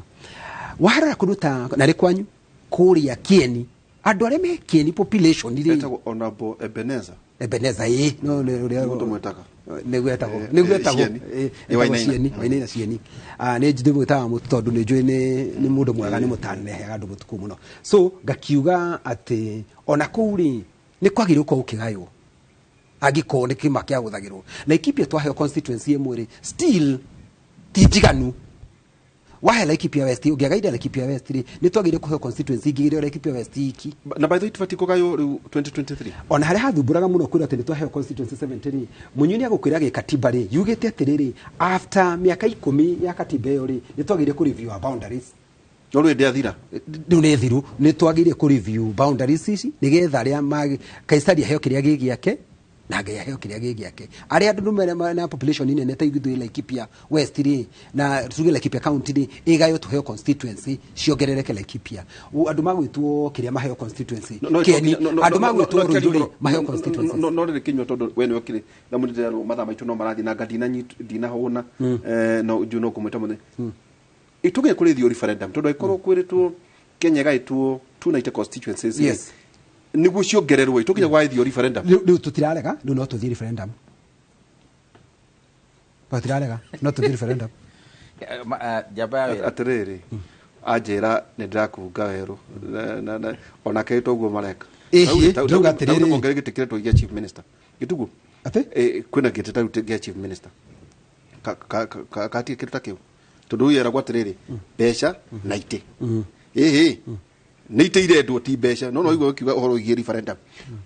Warora kũndũ ta na nĩ kwanyu kũrĩa Kieni, andũ arĩa me Kieni population rĩ, Etagwo Honorable Ebenezer. Ebenezer, ĩĩ, no nĩ ũrĩa Nĩguo tũmwĩtaga. Nĩguo etagwo. Nĩguo etagwo. Cieni. Ĩĩ, Nĩ etagwo Wainaina. Cieni, Wainaina Cieni. Nĩ ndĩmwĩtaga Mũtu tondũ nĩ njũĩ nĩ mũndũ mwega, nĩ mũtani, nĩ aheaga andũ mũtukũ mũno. So ngakiuga atĩ ona kũu rĩ nĩ kwagĩrĩirwo gũkorwo gũkĩgaywo, angĩkorwo nĩ kĩma kĩahũthagĩrwo. Laikipia twaheo constituency ĩmwe rĩ, still ti njiganu. Wahe Laikipia West, ũngĩagaire Laikipia West rĩ, nĩ twagĩrĩire kũheo constituency ingĩ ĩrĩa Laikipia West iki. Na by the way tibatiĩ kũgaywo rĩu 2023. Ona harĩa hathumbũraga mũno kwĩrwo atĩ nĩ twaheo constituency 70 rĩ, Mũnyui nĩ agũkwĩra gĩkatiba rĩ, yugĩte atĩrĩrĩ, after mĩaka 10 ya katiba ĩyo rĩ, nĩ twagĩrĩire kũ review our boundaries. No rĩu ndĩathira. Rĩu nĩ thiru, nĩ twagĩrĩire kũ review boundaries ici nĩgetha arĩa Kaisari aheo kĩrĩa gĩ gĩake. Na Ngai aheo kĩrĩa gĩ gĩake. Arĩa andũ mena na population nene ta ithuĩ Laikipia West rĩ, na tuge Laikipia County rĩ, ĩgaywo tũheo constituency ciongerereke Laikipia. Andũ magwĩtwo kĩrĩa maheo constituency. Kĩeni, andũ magwĩtwo Ruiru rĩ, maheo constituencies. No rĩrĩ Kĩnyua, tondũ we nĩwe kĩrĩ na mũndũ mathaa maitũ no marathiĩ na anga ndinahũna, no njũ no ngũmwĩta mũthenya ĩtũgĩe kũrĩ thio referendum, tondũ angĩkorwo kwĩrĩtwo Kenya ĩgaĩtwo 290 constituencies nĩguo ciongererwo, ĩtũkinya gwa thio referendum. Rĩu tũtirarega, rĩu no tũthiĩ referendum. Tũtirarega, no tũthiĩ referendum. Njamba ya wĩra. Atĩrĩrĩ, anjĩra nĩ ndĩrakũhunga werũ onake toguo mareka. Ĩhĩ, ndauga atĩrĩrĩ. Ongerere gĩtĩ kĩretwo gĩa chief minister gĩtuguo. Atĩ? Kwĩna gĩtĩ ta rĩu gĩa chief minister katie kĩndũ ta kĩu, tondũ rĩu yeragwo atĩrĩrĩ, mbeca na itĩ, ĩhĩ, nĩ itĩ irendwo ti mbeca, no no igua ũkiuga ũhoro wĩgiĩ referendum,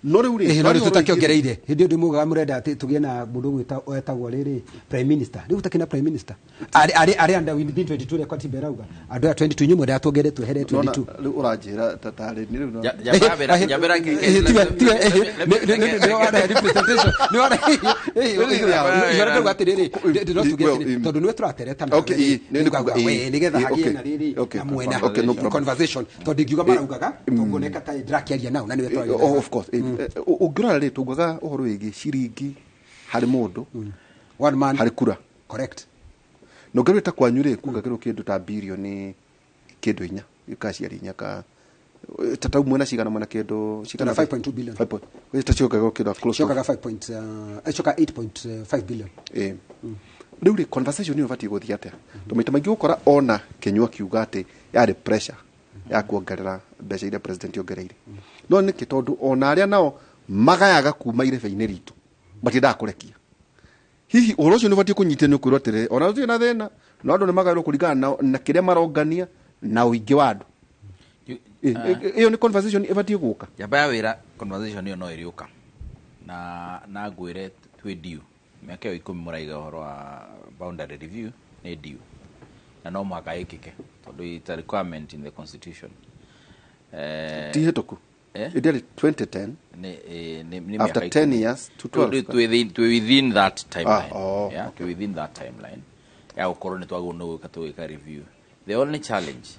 no rĩu rĩ Ĩhĩ, no rĩu twaria ũhoro wĩgiĩ- tũtakĩongereire hĩndĩ ĩyo ndĩmugaga mũrenda atĩ tũgĩe na mũndũ wetagwo rĩrĩ prime minister. Rĩu gũtakĩ na prime minister arĩ under within 22 ũrĩa katiba ĩrauga andũ aya 22, inyuĩ mwendaga tuongerere twehere Nona, 22. rĩu ũranjĩra ta tarĩ nĩ rĩu no- Njamba ya wĩra, njamba ya Ĩhĩ, tiwe, ĩhĩ, nĩ warahe representation, nĩ warahe, ĩhĩ, ndauga atĩrĩrĩ, no tuge atĩrĩ, tondũ nĩwe tũratereta nawe Okay, rĩ, ĩĩ, nĩ nĩngauga kuga, we, nĩgetha ĩĩ, hagĩe okay, na rĩrĩ okay, na mwena okay, no problem. conversation, tondũ ingiuga maraugaga tũkuoneka ta ndĩrakĩaria nao na nĩwe tũraria Oh, of course. Ũngĩrora rĩ, tũngaga ũhoro wĩgiĩ ciringi harĩ mũndũ, one man harĩ kura. Correct. Na ũngĩrora ta kwanyu rĩ, kuongagĩrwo kĩndũ ta birioni kĩndũ 4, ka ciari 4 ka ta tau mwena cigana, mwena kĩndũ cigana? 5.2 billion. 5 point ta ciongagĩrwo kĩndũ close to Ciokaga 5 point, ciokaga 8.5 billion. Rĩu rĩ, conversation ĩyo ĩbatiĩ gũthiĩ atĩa? Tondũ maita maingĩ ũgũkora ona Kĩnyua akiuga atĩ yarĩ pressure ya kuongerera mbeca iria president ongereire, no nĩkĩ? Tondũ ona arĩa nao magayaga kuma irebe-inĩ ritũ matiendaga kũrekia. Hihi ũhoro ũcio nĩ ũbatiĩ kũnyitĩrwo kwĩrwo atĩrĩrĩ, ona tũtirĩ na thĩna, no andũ nĩ magaĩrwo kũringana na kĩrĩa marongania na ũingĩ wa andũ? Ĩyo nĩ conversation ĩbatiĩ gũka. Njamba ya wĩra, conversation ĩyo no ĩrĩũka na ngwĩre twĩ due mĩaka ĩyo 10 mũraiga ũhoro wa boundary review nĩ due na no mũhaka ĩkĩke tondũ it's a requirement in the constitution. Ti hĩtũku. Eh? Ĩndĩarĩ 2010. Nĩ After mĩaka 10 10 years to 12. Twĩ within that timeline. Ah, oh, Yeah, twĩ within that timeline ya gũkorwo nĩ twagĩrĩirwo nĩ gwĩka tũgĩka review. The only challenge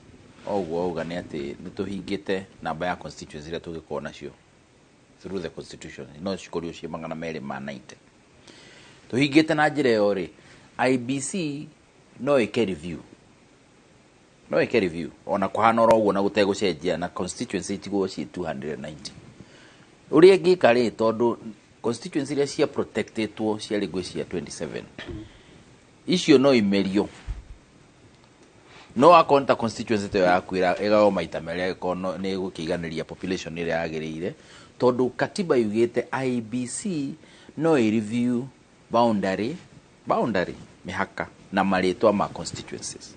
o ũguo auga nĩ atĩ nĩ tũhingĩte namba ya constituency iria tũngĩkorwo nacio through the constitution, no cikorirwo ciĩ 290. Tũhingĩte na njĩra ĩyo rĩ, IEBC no ĩke review, no ĩke review ona kũhana oro ũguo na gũtegũcenjia na constituency itigwo ciĩ 290. Ũrĩa ĩngĩka rĩ, tondũ constituency iria cia protectetwo ciarĩ ngwĩciria 27, icio no imerio, no akorwo nĩ ta constituency ta ĩyo yaku ĩgaywo maita merĩ angĩkorwo nĩ ĩgũkĩiganĩria population ĩrĩa yagĩrĩire, tondũ katiba yugĩte IEBC no ĩ review boundary mĩhaka na marĩtwa ma constituencies.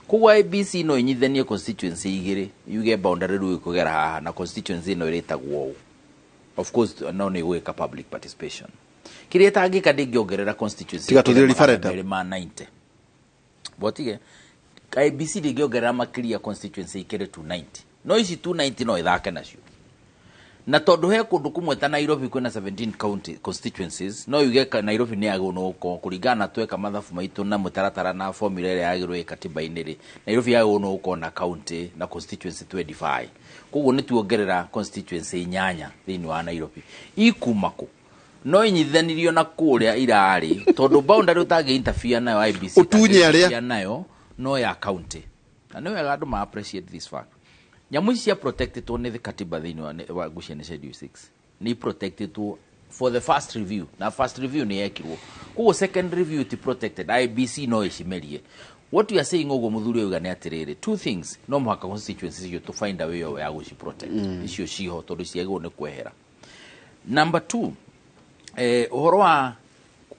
Koguo IEBC no inyithanie constituency igĩrĩ, yuge boundary rĩu ĩkũgera haha na constituency ĩno ĩrĩtagwo ũũ. Of course no nĩ gwĩka public participation. Kĩrĩa ĩtangĩka, ndĩngĩongerera constituency Tiga tũthiĩ ĩkĩre referendum. 290. Botige IEBC ndĩngĩongerera makĩria constituency ikĩre 290, no ici 290 no ĩthake nacio, na tondũ he kũndũ kũmwe ta Nairobi kwĩna 17 county constituencies, no yuge Nairobi nĩ yagĩrĩirwo nĩ gũkorwo kũringana na tweka mathabu maitũ na mũtaratara na formula ĩrĩa yagĩrĩirwo ĩ katiba-inĩ rĩ, Nairobi yagĩrĩirwo nĩ gũkorwo na county na constituency 25. Koguo nĩ tuongerera constituency 8 thĩinĩ wa Nairobi. Ikuma kũ? No inyitithanirio na kũrĩa irarĩ, tondũ boundary ũtangĩ interfere nayo, IEBC Ũtunye ĩtangĩ arĩa. interfere nayo, no ya county. Na nĩ wega andũ ma appreciate this fact. Nyamũ ici cia protectedwo nĩ katiba thĩinĩ wa ngũcia nĩ schedule 6, nĩ protectedwo for the first review, na first review nĩ yekirwo, koguo second review ti protected. IEBC no ĩcimerie. What we are saying, ũguo mũthuri auga nĩ atĩrĩrĩ, two things: no mũhaka constituencies icio to find a way ya gũci protect icio ciho tondũ ciagĩrĩirwo nĩ kwehera. Number two, ũhoro wa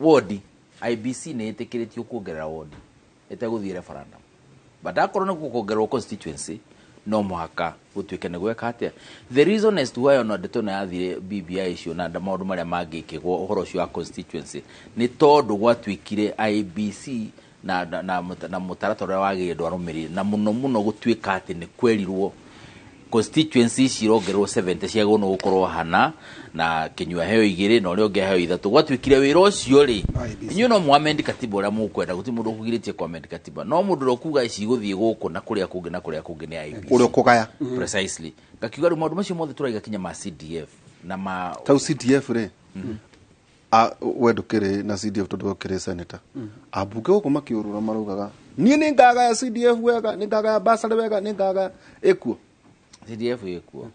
wodi, IEBC nĩ ĩtĩkĩrĩtio kuongerera wodi ĩtegũthiĩ referendum, but akorwo nĩ kuongererwo constituency no mũhaka gũtuĩke nĩ gweka atĩa. The reason as to why ona ndeto ĩno yathire BBI icio na maũndũ marĩa mangĩkĩgwo ũhoro ũcio wa constituency nĩ tondũ gwatuĩkire IEBC na mũtaratara ũrĩa wagĩrĩire ndwarũmĩrĩire, na mũno mũno gũtuĩka atĩ nĩ kwerirwo Constituency cirongerwo 70 ciagwo no gukorwo hana na Kinyua heo igiri na uria ungi heo ithatu. Gwatuikire wira ucio ri inyuĩ no mwamendi katiba uria mukwenda, guti mundu ukugiritie kwamendi katiba, no mundu uria kuga ici guthii guku na kuria kungi na kuria kungi ni IEBC Uria ukugaya. Precisely. Ngakiuga riu maundu macio mothe turaiga kinya ma CDF na ma tau CDF ri a we ndukiri na CDF tondu ukiri senator. Ambunge guku makiurura maraugaga nie ni ngagaya CDF wega, ni ngagaya basari wega, ni ngagaya ikuo. CDF ikuo.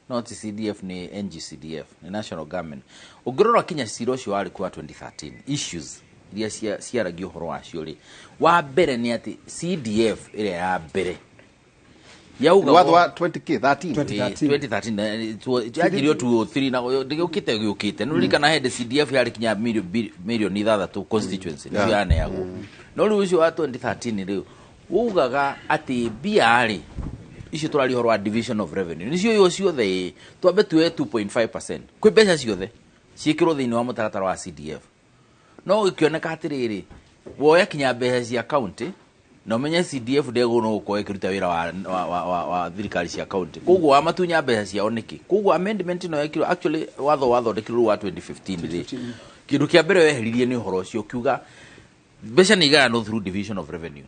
No ti CDF ni NGCDF, ni national government. Ungirora kinya cira ucio wari kwa 2013 issues iria ciaragio uhoro wacio ri, wa mbere ni ati CDF iria ya mbere yauga watho wa 20k 13. 2013 yanjirio 203 na ndigiukite giukite nurikana hende CDF yari kinya milioni 6 constituency ndio yaneagwo. No riu ucio wa 2013 riu ugaga ati mbia ri icio turari horo wa division of revenue nicio yo ciothe twambe tuwe 2.5% kwi mbeca ciothe ciikirwo thiini wa mutaratara wa CDF. No gikioneka atiriri woya kinya mbeca cia county na umenye CDF ndegwo no gukorwo ikiruta wira wa thirikari cia county, koguo wa matunya mbeca ciao niki. Koguo amendment no yekirwo actually watho wathondekirwo wa 2015 ri kindu kia mbere weheririe ni uhoro ucio ukiuga mbeca ni igayanwo through division of revenue.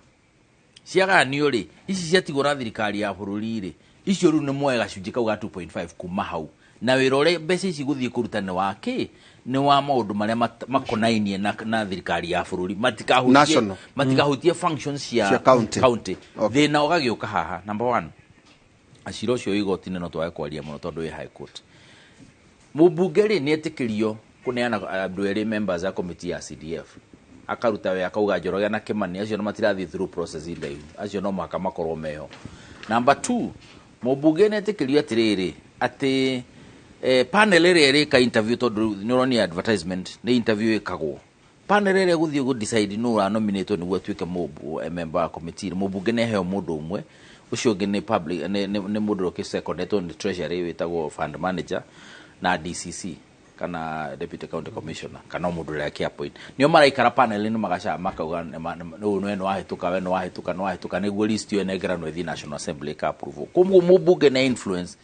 Ciaganio ri ici ciatigwo na thirikari ya bururi ri icio riu ni moe gacunjĩ kau ga 2.5 kuma hau na wira uria mbeca ici guthii kuruta ni wa ki ni wa maundu maria makonainie na thirikari ya bururi, matikahutie functions cia county. Thina ugagiuka haha number 1 acira ucio igoti-inĩ no twage kwaria muno tondu wi high court. Mũmbunge ri ni etikirio kuneana andu eri members a committee ya CDF akaruta we akauga Njoroge na Kimani acio no matirathi through process ndaihu, acio no mũhaka makorwo meho. Number 2 mũmbunge nĩ etĩkĩrio atĩrĩrĩ atĩ panel ĩrĩa ĩrĩka interview tondu nĩ ũronia advertisement nĩ interview ĩkagwo, panel ĩrĩa ĩgũthiĩ gũ decide nũ ũranominatwo nĩguo atuĩke member wa committee, mũmbunge nĩ aheo mũndũ ũmwe, ũcio ũngĩ nĩ public nĩ mũndũ ũrĩa ũkĩcekondetwo nĩ treasury wĩtagwo fund manager na DCC kana deputy county commissioner kana mundu uria ki appoint nio maraikara panel ni magaca makauga no no wahituka we no wahituka no wahituka niguo list yo nengeranwo ithi National Assembly ka approve. Koguo mũmbunge na influence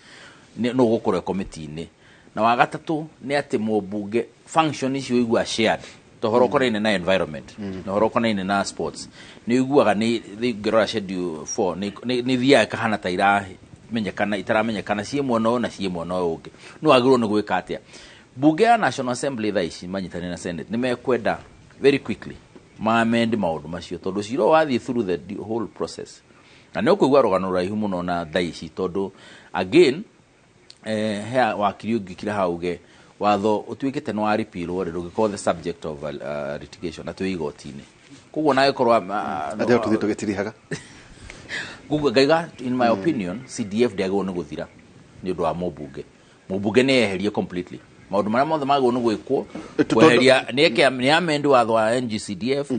no gukorwo committee-inĩ. Na wa gatatu ni ati mũmbunge function icio igua shared tohoro koraine na environment na horo koraine na sports ni iguaga ni ngirora schedule 4 ni thiaga kahana ta iramenyekana itaramenyekana ciĩ mwena ũyũ na ciĩ mwena ũyũ ũngĩ no wagĩrĩirwo nĩ gwĩka atĩa. Bunge ya National Assembly thaa ici manyitanĩire na Senate nĩ mekwenda very quickly maamend maũndũ macio tondũ cira wathiĩ through the whole process na nĩ ũkũigua rũgano rũraihu mũno na thaa ici tondũ again he wakiri ũngĩkira hauge watho ũtuĩkĩte nĩ wa repeal rĩ ndũngĩkorwo the subject of litigation na twĩ igoti-inĩ. Koguo na gĩkorwo atĩ tũthiĩ tũgĩtirihaga. Koguo ngaiga in my opinion CDF ndĩagĩrĩirwo nĩ gũthira nĩ ũndũ wa mũmbunge. Mũmbunge nĩ eherie completely maundu maria mothe magĩrĩirwo nĩ gwĩkwo kweheria nĩ amend watho wa NGCDF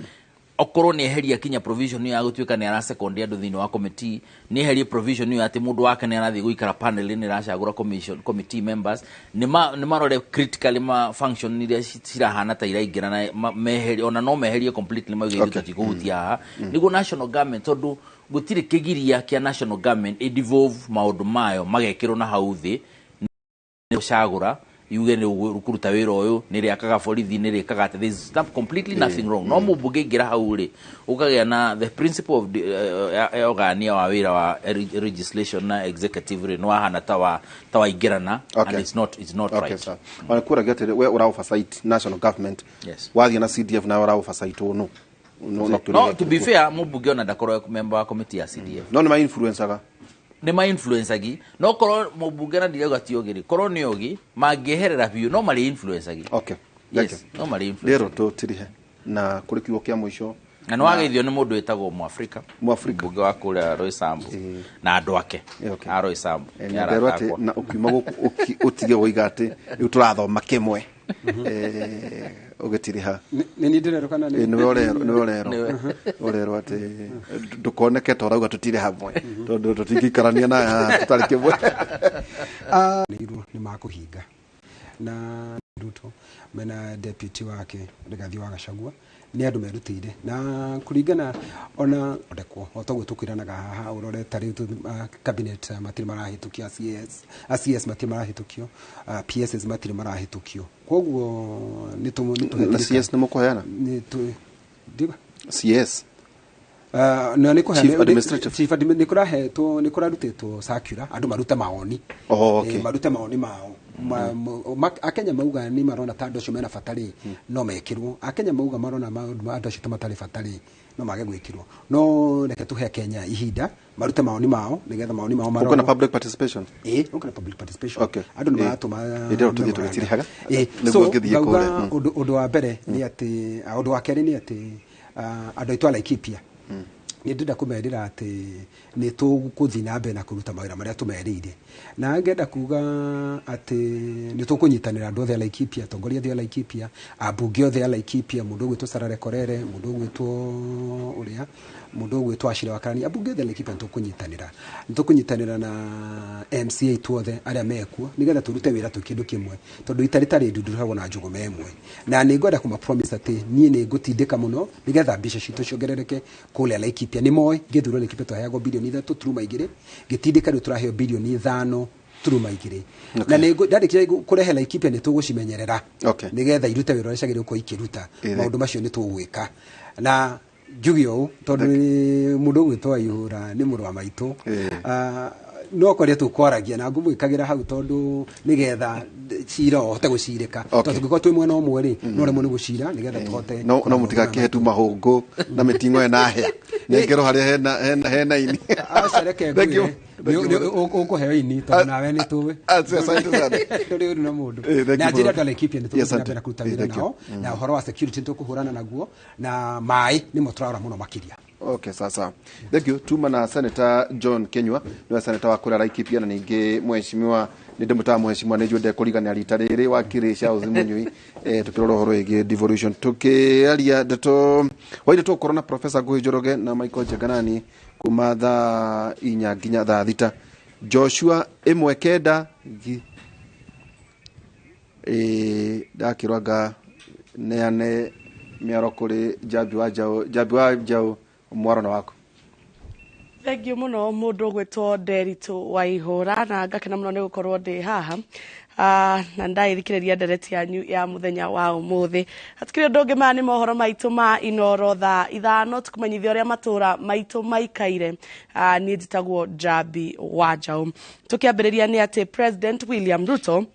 okorwo nĩ eheria kinya provision ya gũtuĩka nĩ arasekondi andũ thĩinĩ wa committee, nĩ eherie provision ĩyo atĩ mũndũ wake nĩ arathiĩ gũikara panel-inĩ ĩracagũra commission committee members, nĩ marore critically ma function iria cirahana ta iraingĩra na meherie ona no meherie completely mauge ithuĩ tũtikũhutia haha nĩguo national government tondũ gũtirĩ kĩgiria kĩa national government ĩ devolve maũndũ mayo magekĩrwo na hau thĩ nĩ gũcagũra yuge ni kuruta wira uyu ni riakaga borithi ni rikaga there is completely nothing wrong. No mũmbunge ingĩra hau rĩ ũkagĩa na the principle of ũgania wa wira wa legislation na executive rĩ no wahana ta waingĩrana and it's not right. Sir. Ona kũragia atĩrĩ we ũra oversight national government wathiĩ na CDF na ũra oversight no no to be fair mũmbunge ona ndakorwo member wa committee ya CDF no nĩ ma influencer nĩ ma influence-agi no korwo mũmbunge na ndirauga ti ũgĩ rĩ korwo nĩ ũgĩ mangĩeherera biũ no marĩ influence-agi. Okay. Yes, no marĩ influence. Rĩro tũtirihe na kũrĩ kiugo kĩa mũico na nĩ wageithio nĩ mũndũ wĩtagwo Mwafrika mbunge wa kũrĩa Roysambu na andũ ake a Roysambu. Nderwo atĩ na ũkiuma gũkũ ũtige woiga atĩ rĩu tũrathoma kĩmwe ũgĩtiriha nĩ niĩ ndĩrerwo kana nĩ nĩwe ũrerwo atĩ ndũkoneke ta ũrauga tũtirĩ hamwe tondũ tũtingĩikarania na haha tũtarĩ kĩmwe. Nĩ makũhinga na Ruto mena deputy wake Rigathi wa Gachagua Nĩ andũ merutĩire na kũringana ona ndekwo o toguo tũkwĩranaga haha ũrore ta rĩu cabinet matirĩ marahĩtũkio, CS CS matirĩ marahĩtũkio, PSS matirĩ marahĩtũkio, koguo nĩ Na CS nĩ mũkũheana? Nĩ tũ ndiba CS. No nĩ kũheana. Chief Administrative. Chief admin nĩ kũrahetwo, nĩ kũrarutĩtwo circular andũ marute maoni. Oh, okay. Marute maoni mao. Akenya mauga nĩ marona ta andũ acio mena bata rĩ, no mekĩrwo. Akenya mauga marona maũndũ ma andũ acio ta matarĩ bata rĩ, no mage gwĩkĩrwo. No reke tũhe Kenya ihinda marute maoni mao nĩgetha maoni mao Gũkũ na marorwo. public participation. Ĩĩ, gũkũ na public participation. Okay. Andũ nĩ Ĩĩ. maratũma Hĩndĩ ĩyo tũthiĩ memoranda. tũgĩtirihaga. Ĩĩ, Nĩguo so ngĩthiĩ ngauga kũrĩa. Ũndũ wa mbere nĩ atĩ ũndũ wa kerĩ nĩ atĩ andũ aitũ a Laikipia nĩ ndĩrenda kũmerĩra atĩ nĩ tũgũthiĩ na mbere na kũruta mawĩra marĩa tũmerĩire, na ngenda kuga atĩ nĩ tũkũnyitanĩra andũ othe a Laikipia, atongoria othe a Laikipia, ambunge othe a Laikipia, mũndũ ũgwĩtwo Sarare Korere, mũndũ ũgwĩtwo ũrĩa, mũndũ ũgwĩtwo Achira Wakarani, ambunge othe a Laikipia nĩ tũkũnyitanĩra na MCA tuothe arĩa mekuo nĩgetha tũrute wĩra twĩ kĩndũ kĩmwe, tondũ ita rĩtarĩ ndundu rĩhagwo na njũgũma ĩmwe. Na nĩ ngwenda kũma promise atĩ niĩ nĩ ngũtindĩka mũno nĩgetha mbeca citũ ciongerereke kũrĩa Laikipia. Nĩ moĩ ngĩthurwo Laikipia twaheagwo 3.2 bilioni, ngĩtindĩka rĩu tũraheo 5.2 bilioni. Na nĩ ndarĩkia kũrehe Laikipia nĩ tũgũcimenyerera nĩgetha irute wĩra ũrĩa ciagĩrĩirwo gũkorwo ikĩruta. Maũndũ macio nĩ tũgwĩka na njuge ũũ tondũ nĩ mũndũ ũgwĩtwo Aihũra nĩ mũrũ wa maitũ. No kwaria tũkwaragia na ngũmwĩkagĩra hau tondũ nĩgetha cira ũhote gũcirĩka, tondũ tũngĩkorwo twĩ mwena ũmwe rĩ, no rĩmwe nĩ gũcira nĩgetha tũhote No mũtigakĩhe tu mahũngũ na mĩting'oe na hĩa nengero harĩa hena ini. Aca, reke Thank you. ngwĩre. Ũkũheo ini tondũ nawe nĩ tũĩ Asante sana. Ndũrĩ ũru na mũndũ. Thank Na you njĩra mũno. andũ a Laikipia nĩ tũgũthiĩ na mbere na kũruta wĩra Thank you. nao. Na ũhoro wa security nĩ tũkũhũrana naguo, na maĩ nĩmo tũrarora mũno makĩria. Okay, sasa. Thank you. Tuma na Senator John Kenyua, niwe senator wa kũrĩa Laikipia, na ningĩ mheshimiwa nĩ ndĩmũtaga mheshimiwa nĩ njũĩ ndekũrigania rita rĩrĩ wakiri Charles Munyui, tukĩrora ũhoro wĩgiĩ devolution, tũkĩaria ndeto waire tũgũkorwo na Professor Nguhi Njoroge na Michael Njenganani kuma thaa 4 nginya thaa 6. Joshua 19 ndakĩrwo anga neane mĩaro kũrĩ Njambi wa Njaũ. Njambi wa Njaũ, mwaro na waku. Thengiũ mũno mũndũ ũgwĩtwo Nderitu wa Ihũra, na ngakena mũno nĩ gũkorwo ndĩ haha. Na ndagĩthikĩrĩria ndereti yanyu ya mũthenya wa ũmũthĩ. Hatikĩrĩ ũndũ ũngĩ, maya nĩ mohoro maitũ ma Inoro thaa 5, tũkũmenyithia ũrĩa matũra maitũ maikaire. Niĩ njĩtagwo Njambi wa Njaũ. Tũkĩambĩrĩria nĩ atĩ President William Ruto,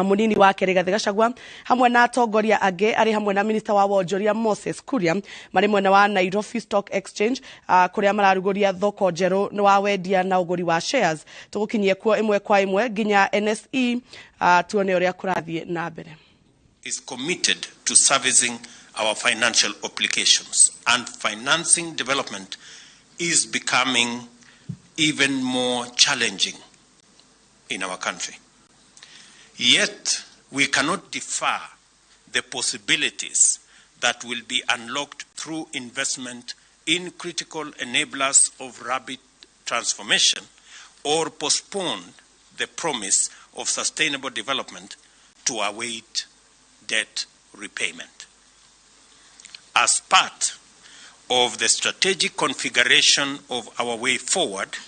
munini wake Rigathi Gachagua hamwe na atongoria angĩ arĩ hamwe na minista wa wonjoria Moses Kuria marĩ mwena wa Nairobi Stock Exchange, kũrĩa mararugũria thoko njerũ wa wendia na ũgũri wa shares. Tũgũkinyie kuo ĩmwe kwa ĩmwe nginya NSE, tuone ũrĩa kũrathiĩ na mbere. Is committed to servicing our financial obligations, and financing development is becoming even more challenging in our country. Yet, we cannot defer the possibilities that will be unlocked through investment in critical enablers of rapid transformation or postpone the promise of sustainable development to await debt repayment. As part of the strategic configuration of our way forward,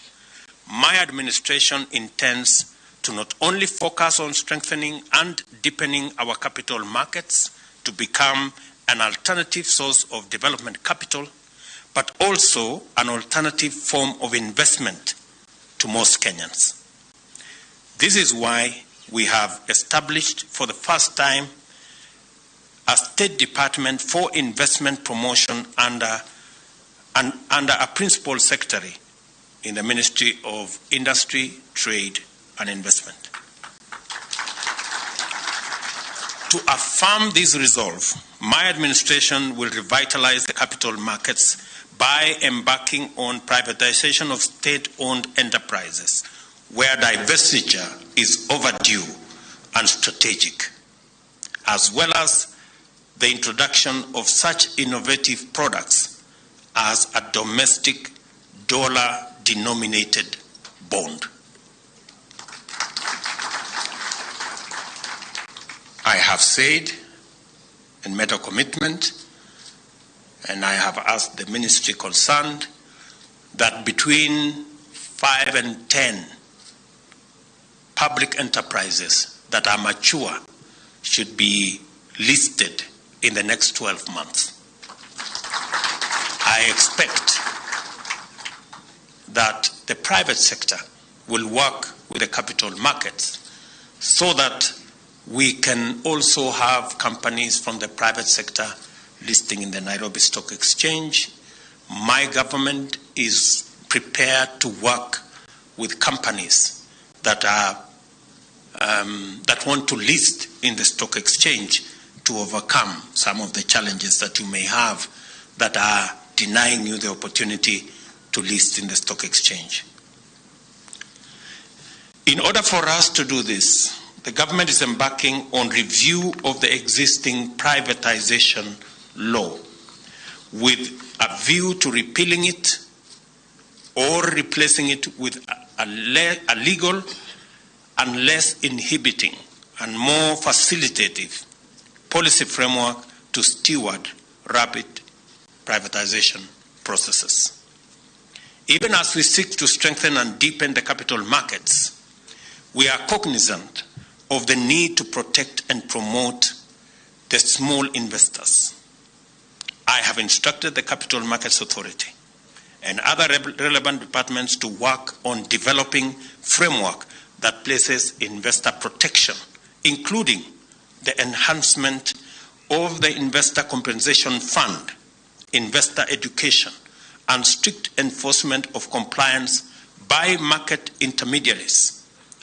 my administration intends to not only focus on strengthening and deepening our capital markets to become an alternative source of development capital, but also an alternative form of investment to most Kenyans. This is why we have established for the first time a State Department for Investment Promotion under a Principal Secretary in the Ministry of Industry, Trade and Investment. To affirm this resolve, my administration will revitalize the capital markets by embarking on privatization of state-owned enterprises, where divestiture is overdue and strategic, as well as the introduction of such innovative products as a domestic dollar-denominated bond. I have said and made a commitment And I have asked the ministry concerned that between 5 and 10 public enterprises that are mature should be listed in the next 12 months. I expect that the private sector will work with the capital markets so that we can also have companies from the private sector listing in the Nairobi Stock Exchange. My government is prepared to work with companies that are that want to list in the stock exchange to overcome some of the challenges that you may have that are denying you the opportunity to list in the stock exchange. In order for us to do this, the government is embarking on review of the existing privatization law with a view to repealing it or replacing it with a legal and less inhibiting and more facilitative policy framework to steward rapid privatization processes. Even as we seek to strengthen and deepen the capital markets, we are cognizant of the need to protect and promote the small investors. I have instructed the Capital Markets Authority and other relevant departments to work on developing framework that places investor protection, including the enhancement of the Investor Compensation Fund, investor education, and strict enforcement of compliance by market intermediaries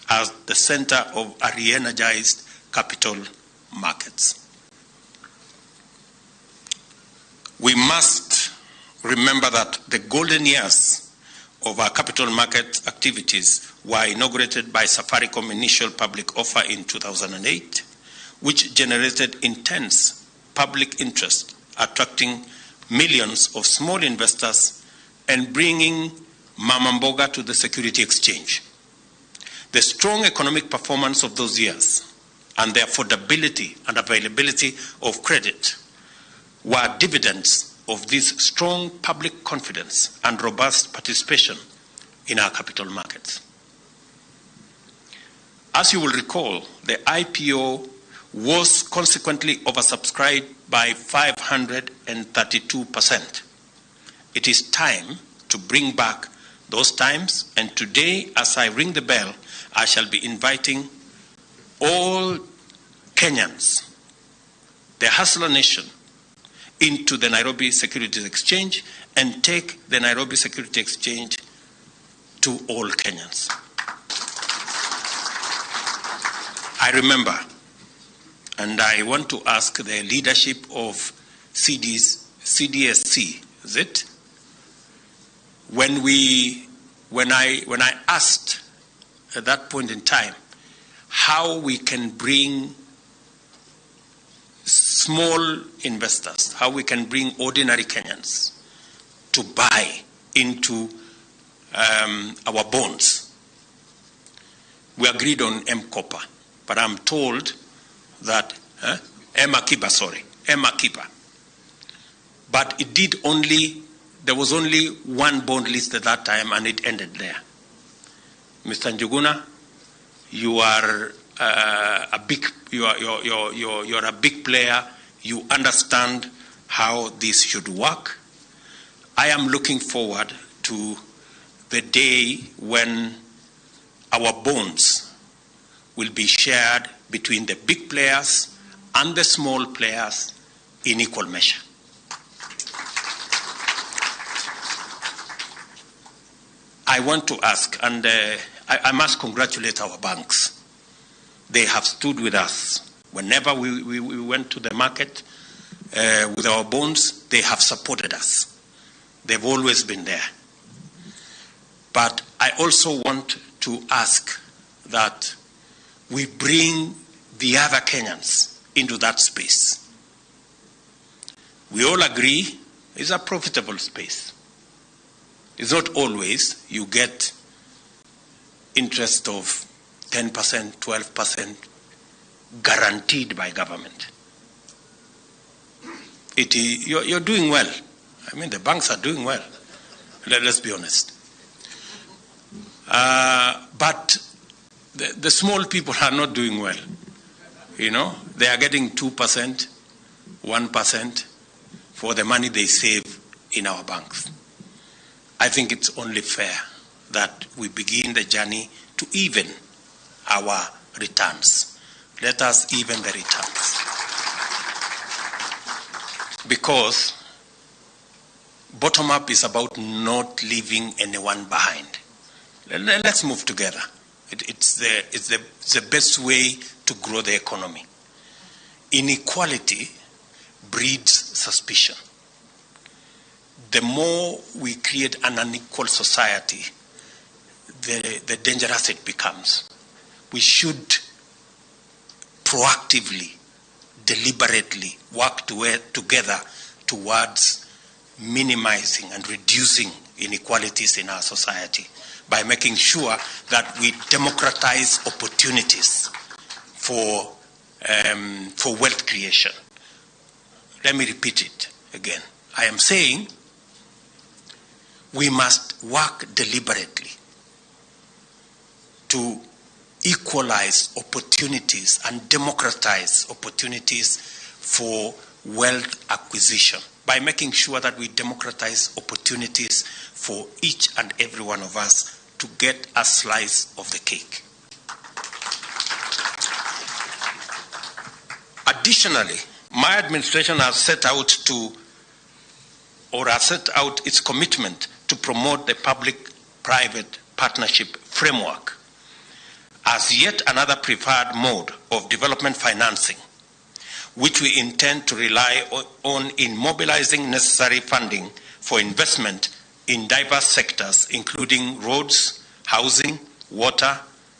as the center of a re-energized capital markets. We must remember that the golden years of our capital market activities were inaugurated by Safaricom initial public offer in 2008, which generated intense public interest, attracting millions of small investors and bringing Mama Mboga to the security exchange. The strong economic performance of those years and the affordability and availability of credit were dividends of this strong public confidence and robust participation in our capital markets. As you will recall, the IPO was consequently oversubscribed by 532%. It is time to bring back those times, and today, as I ring the bell, I shall be inviting all Kenyans, the Hustler Nation, into the Nairobi Securities Exchange and take the Nairobi Securities Exchange to all Kenyans. I remember, and I want to ask the leadership of CDSC, is it? When I asked at that point in time how we can bring small investors, how we can bring ordinary Kenyans to buy into our bonds, we agreed on M-Kopa, but I'm told that M-Akiba. But it did only, there was only one bond list at that time, and it ended there. Mr. Njuguna, you are you're a big player. You understand how this should work. I am looking forward to the day when our bonds will be shared between the big players and the small players in equal measure. I want to ask, and I must congratulate our banks. They have stood with us. Whenever we went to the market with our bonds, they have supported us. They've always been there. But I also want to ask that we bring the other Kenyans into that space. We all agree it's a profitable space. It's not always you get interest of 10%, 12% guaranteed by government. You're doing well. I mean, the banks are doing well. Let's be honest. But the small people are not doing well. You know, they are getting 2%, 1% for the money they save in our banks. I think it's only fair that we begin the journey to even our returns. Let us even the returns. Because bottom up is about not leaving anyone behind. Let's move together. It's the best way to grow the economy. Inequality breeds suspicion. The more we create an unequal society, the dangerous it becomes. We should proactively, deliberately work together towards minimizing and reducing inequalities in our society by making sure that we democratize opportunities for wealth creation. Let me repeat it again. I am saying we must work deliberately to equalize opportunities and democratize opportunities for wealth acquisition by making sure that we democratize opportunities for each and every one of us to get a slice of the cake. Additionally, my administration has set out its commitment to promote the public-private partnership framework as yet another preferred mode of development financing, which we intend to rely on in mobilizing necessary funding for investment in diverse sectors, including roads, housing, water,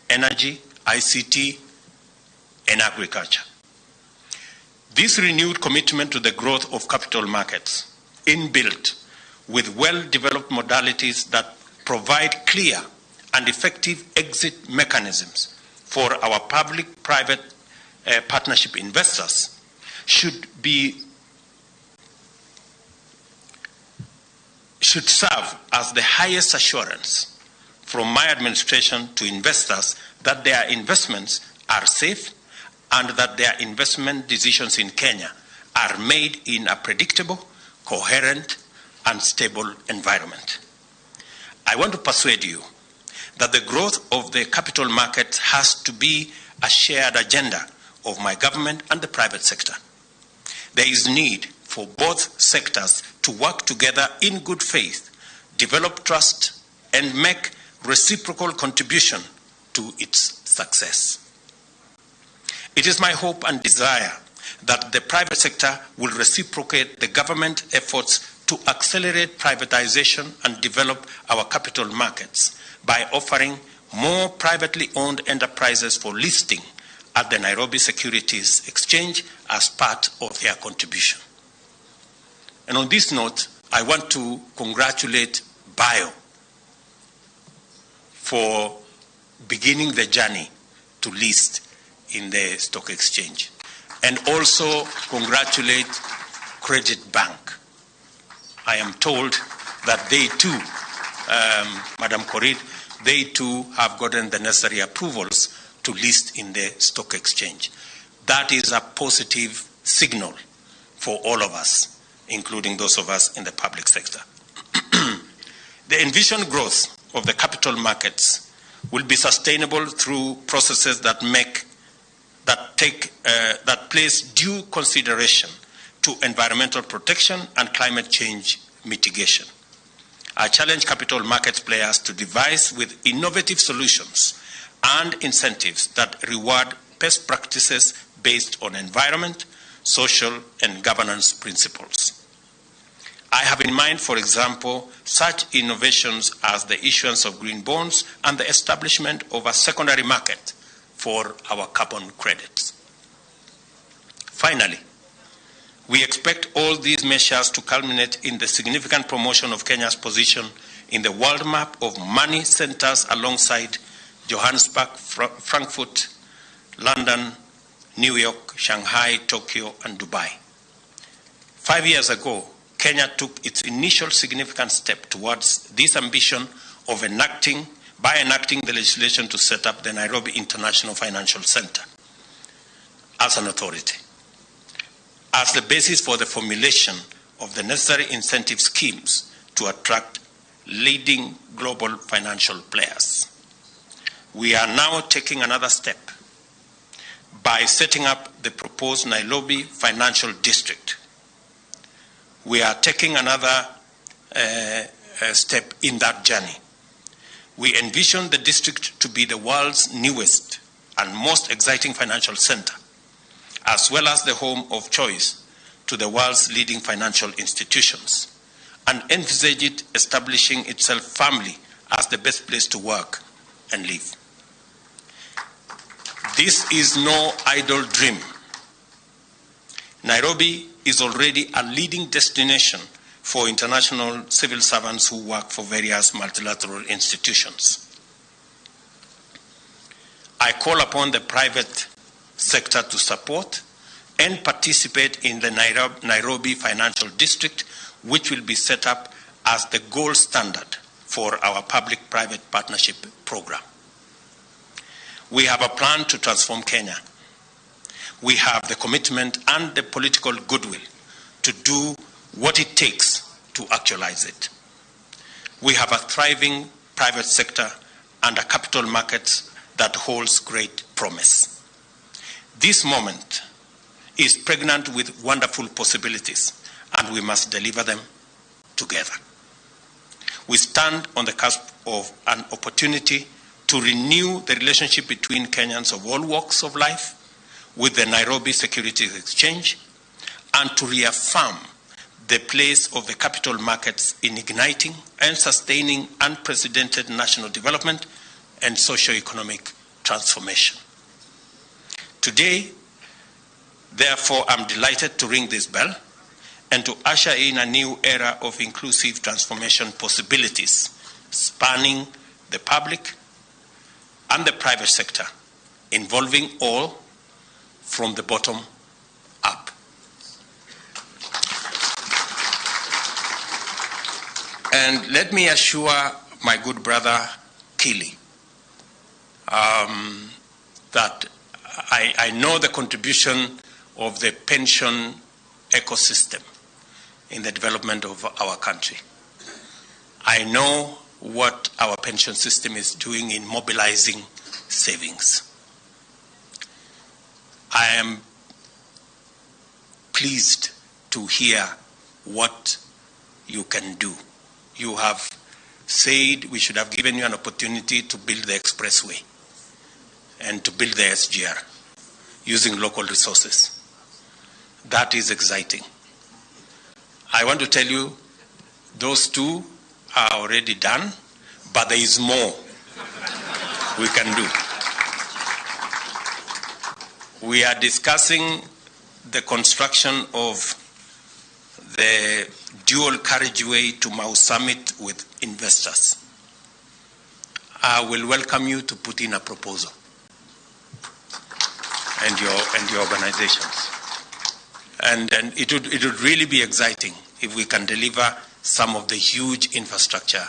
energy, ICT, and agriculture. This renewed commitment to the growth of capital markets, inbuilt with well-developed modalities that provide clear and effective exit mechanisms for our public-private partnership investors, should serve as the highest assurance from my administration to investors that their investments are safe and that their investment decisions in Kenya are made in a predictable, coherent, and stable environment. I want to persuade you that the growth of the capital market has to be a shared agenda of my government and the private sector. There is need for both sectors to work together in good faith, develop trust, and make reciprocal contribution to its success. It is my hope and desire that the private sector will reciprocate the government efforts to accelerate privatization and develop our capital markets by offering more privately owned enterprises for listing at the Nairobi Securities Exchange as part of their contribution. And on this note, I want to congratulate BIO for beginning the journey to list in the stock exchange, and also congratulate Credit Bank. I am told that they too, Madam Korir, they too have gotten the necessary approvals to list in the stock exchange. That is a positive signal for all of us, including those of us in the public sector. The envisioned growth of the capital markets will be sustainable through processes that place due consideration to environmental protection and climate change mitigation. I challenge capital markets players to devise with innovative solutions and incentives that reward best practices based on environment, social, and governance principles. I have in mind, for example, such innovations as the issuance of green bonds and the establishment of a secondary market for our carbon credits. Finally, we expect all these measures to culminate in the significant promotion of Kenya's position in the world map of money centers alongside Johannesburg, Frankfurt, London, New York, Shanghai, Tokyo, and Dubai. 5 years ago, Kenya took its initial significant step towards this ambition of enacting the legislation to set up the Nairobi International Financial Center as an authority, as the basis for the formulation of the necessary incentive schemes to attract leading global financial players. We are now taking another step by setting up the proposed Nairobi Financial District. We are taking another step in that journey. We envision the district to be the world's newest and most exciting financial center, as well as the home of choice to the world's leading financial institutions, and envisage it establishing itself firmly as the best place to work and live. This is no idle dream. Nairobi is already a leading destination for international civil servants who work for various multilateral institutions. I call upon the private sector to support and participate in the Nairobi Financial District, which will be set up as the gold standard for our public-private partnership program. We have a plan to transform Kenya. We have the commitment and the political goodwill to do what it takes to actualize it. We have a thriving private sector and a capital market that holds great promise. This moment is pregnant with wonderful possibilities, and we must deliver them together. We stand on the cusp of an opportunity to renew the relationship between Kenyans of all walks of life with the Nairobi Securities Exchange, and to reaffirm the place of the capital markets in igniting and sustaining unprecedented national development and socio-economic transformation. Today, therefore, I'm delighted to ring this bell and to usher in a new era of inclusive transformation possibilities spanning the public and the private sector, involving all from the bottom up. And let me assure my good brother Kili that I know the contribution of the pension ecosystem in the development of our country. I know what our pension system is doing in mobilizing savings. I am pleased to hear what you can do. You have said we should have given you an opportunity to build the expressway and to build the SGR using local resources. That is exciting. I want to tell you, those two are already done, but there is more we can do. We are discussing the construction of the dual carriageway to Mau Summit with investors. I will welcome you to put in a proposal and your organizations. And it would really be exciting if we can deliver some of the huge infrastructure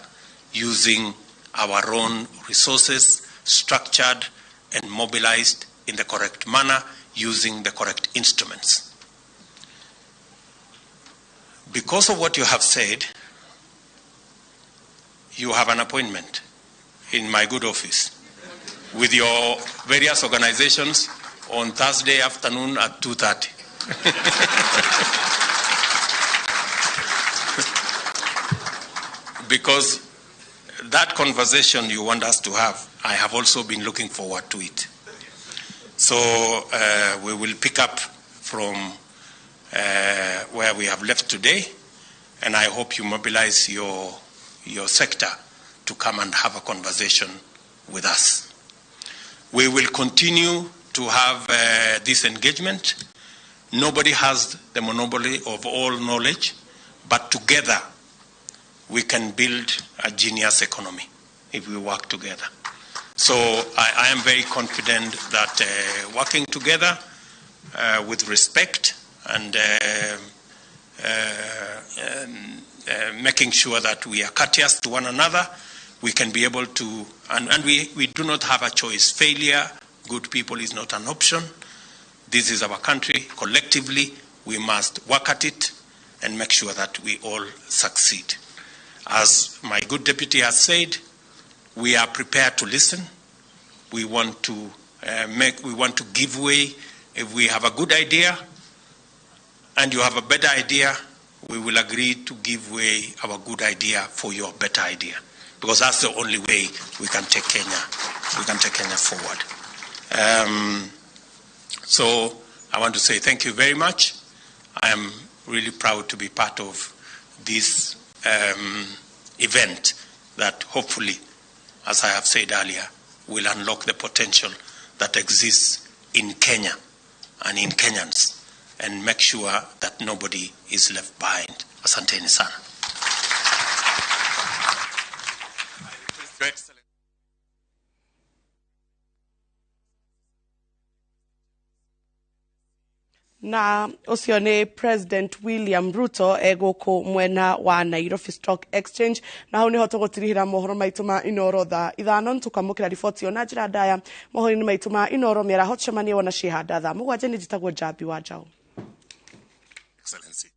using our own resources, structured and mobilized in the correct manner, using the correct instruments. Because of what you have said, you have an appointment in my good office with your various organizations on Thursday afternoon at 2:30. Because that conversation you want us to have, I have also been looking forward to it. So we will pick up from where we have left today, and I hope you mobilize your sector to come and have a conversation with us. We will continue to have this engagement. Nobody has the monopoly of all knowledge, but together we can build a genius economy if we work together. So I am very confident that working together with respect and making sure that we are courteous to one another, we can be able to, and we do not have a choice. Failure, good people, is not an option. This is our country. Collectively, we must work at it and make sure that we all succeed. As my good deputy has said, we are prepared to listen. We want to we want to give way. If we have a good idea and you have a better idea, we will agree to give way our good idea for your better idea, because that's the only way we can take Kenya. We can take Kenya forward. So I want to say thank you very much. I am really proud to be part of this event that hopefully, as I have said earlier, will unlock the potential that exists in Kenya and in Kenyans and make sure that nobody is left behind. Asanteni sana. Na ũcio nĩ President William Ruto egũkũ mwena wa Nairobi Stock Exchange. Na hau nĩho tũgũtirihĩra mohoro maitũ ma Inoro thaa 5. Nĩtũkamũkĩra riboti ĩyo na njĩra ndaya mohoro-inĩ maitũ ma Inoro mĩaraho. Tũcemanie wona ciĩhanda thaa 7. Nĩ njĩtagwo Njambi wa Njaũ. Excellency.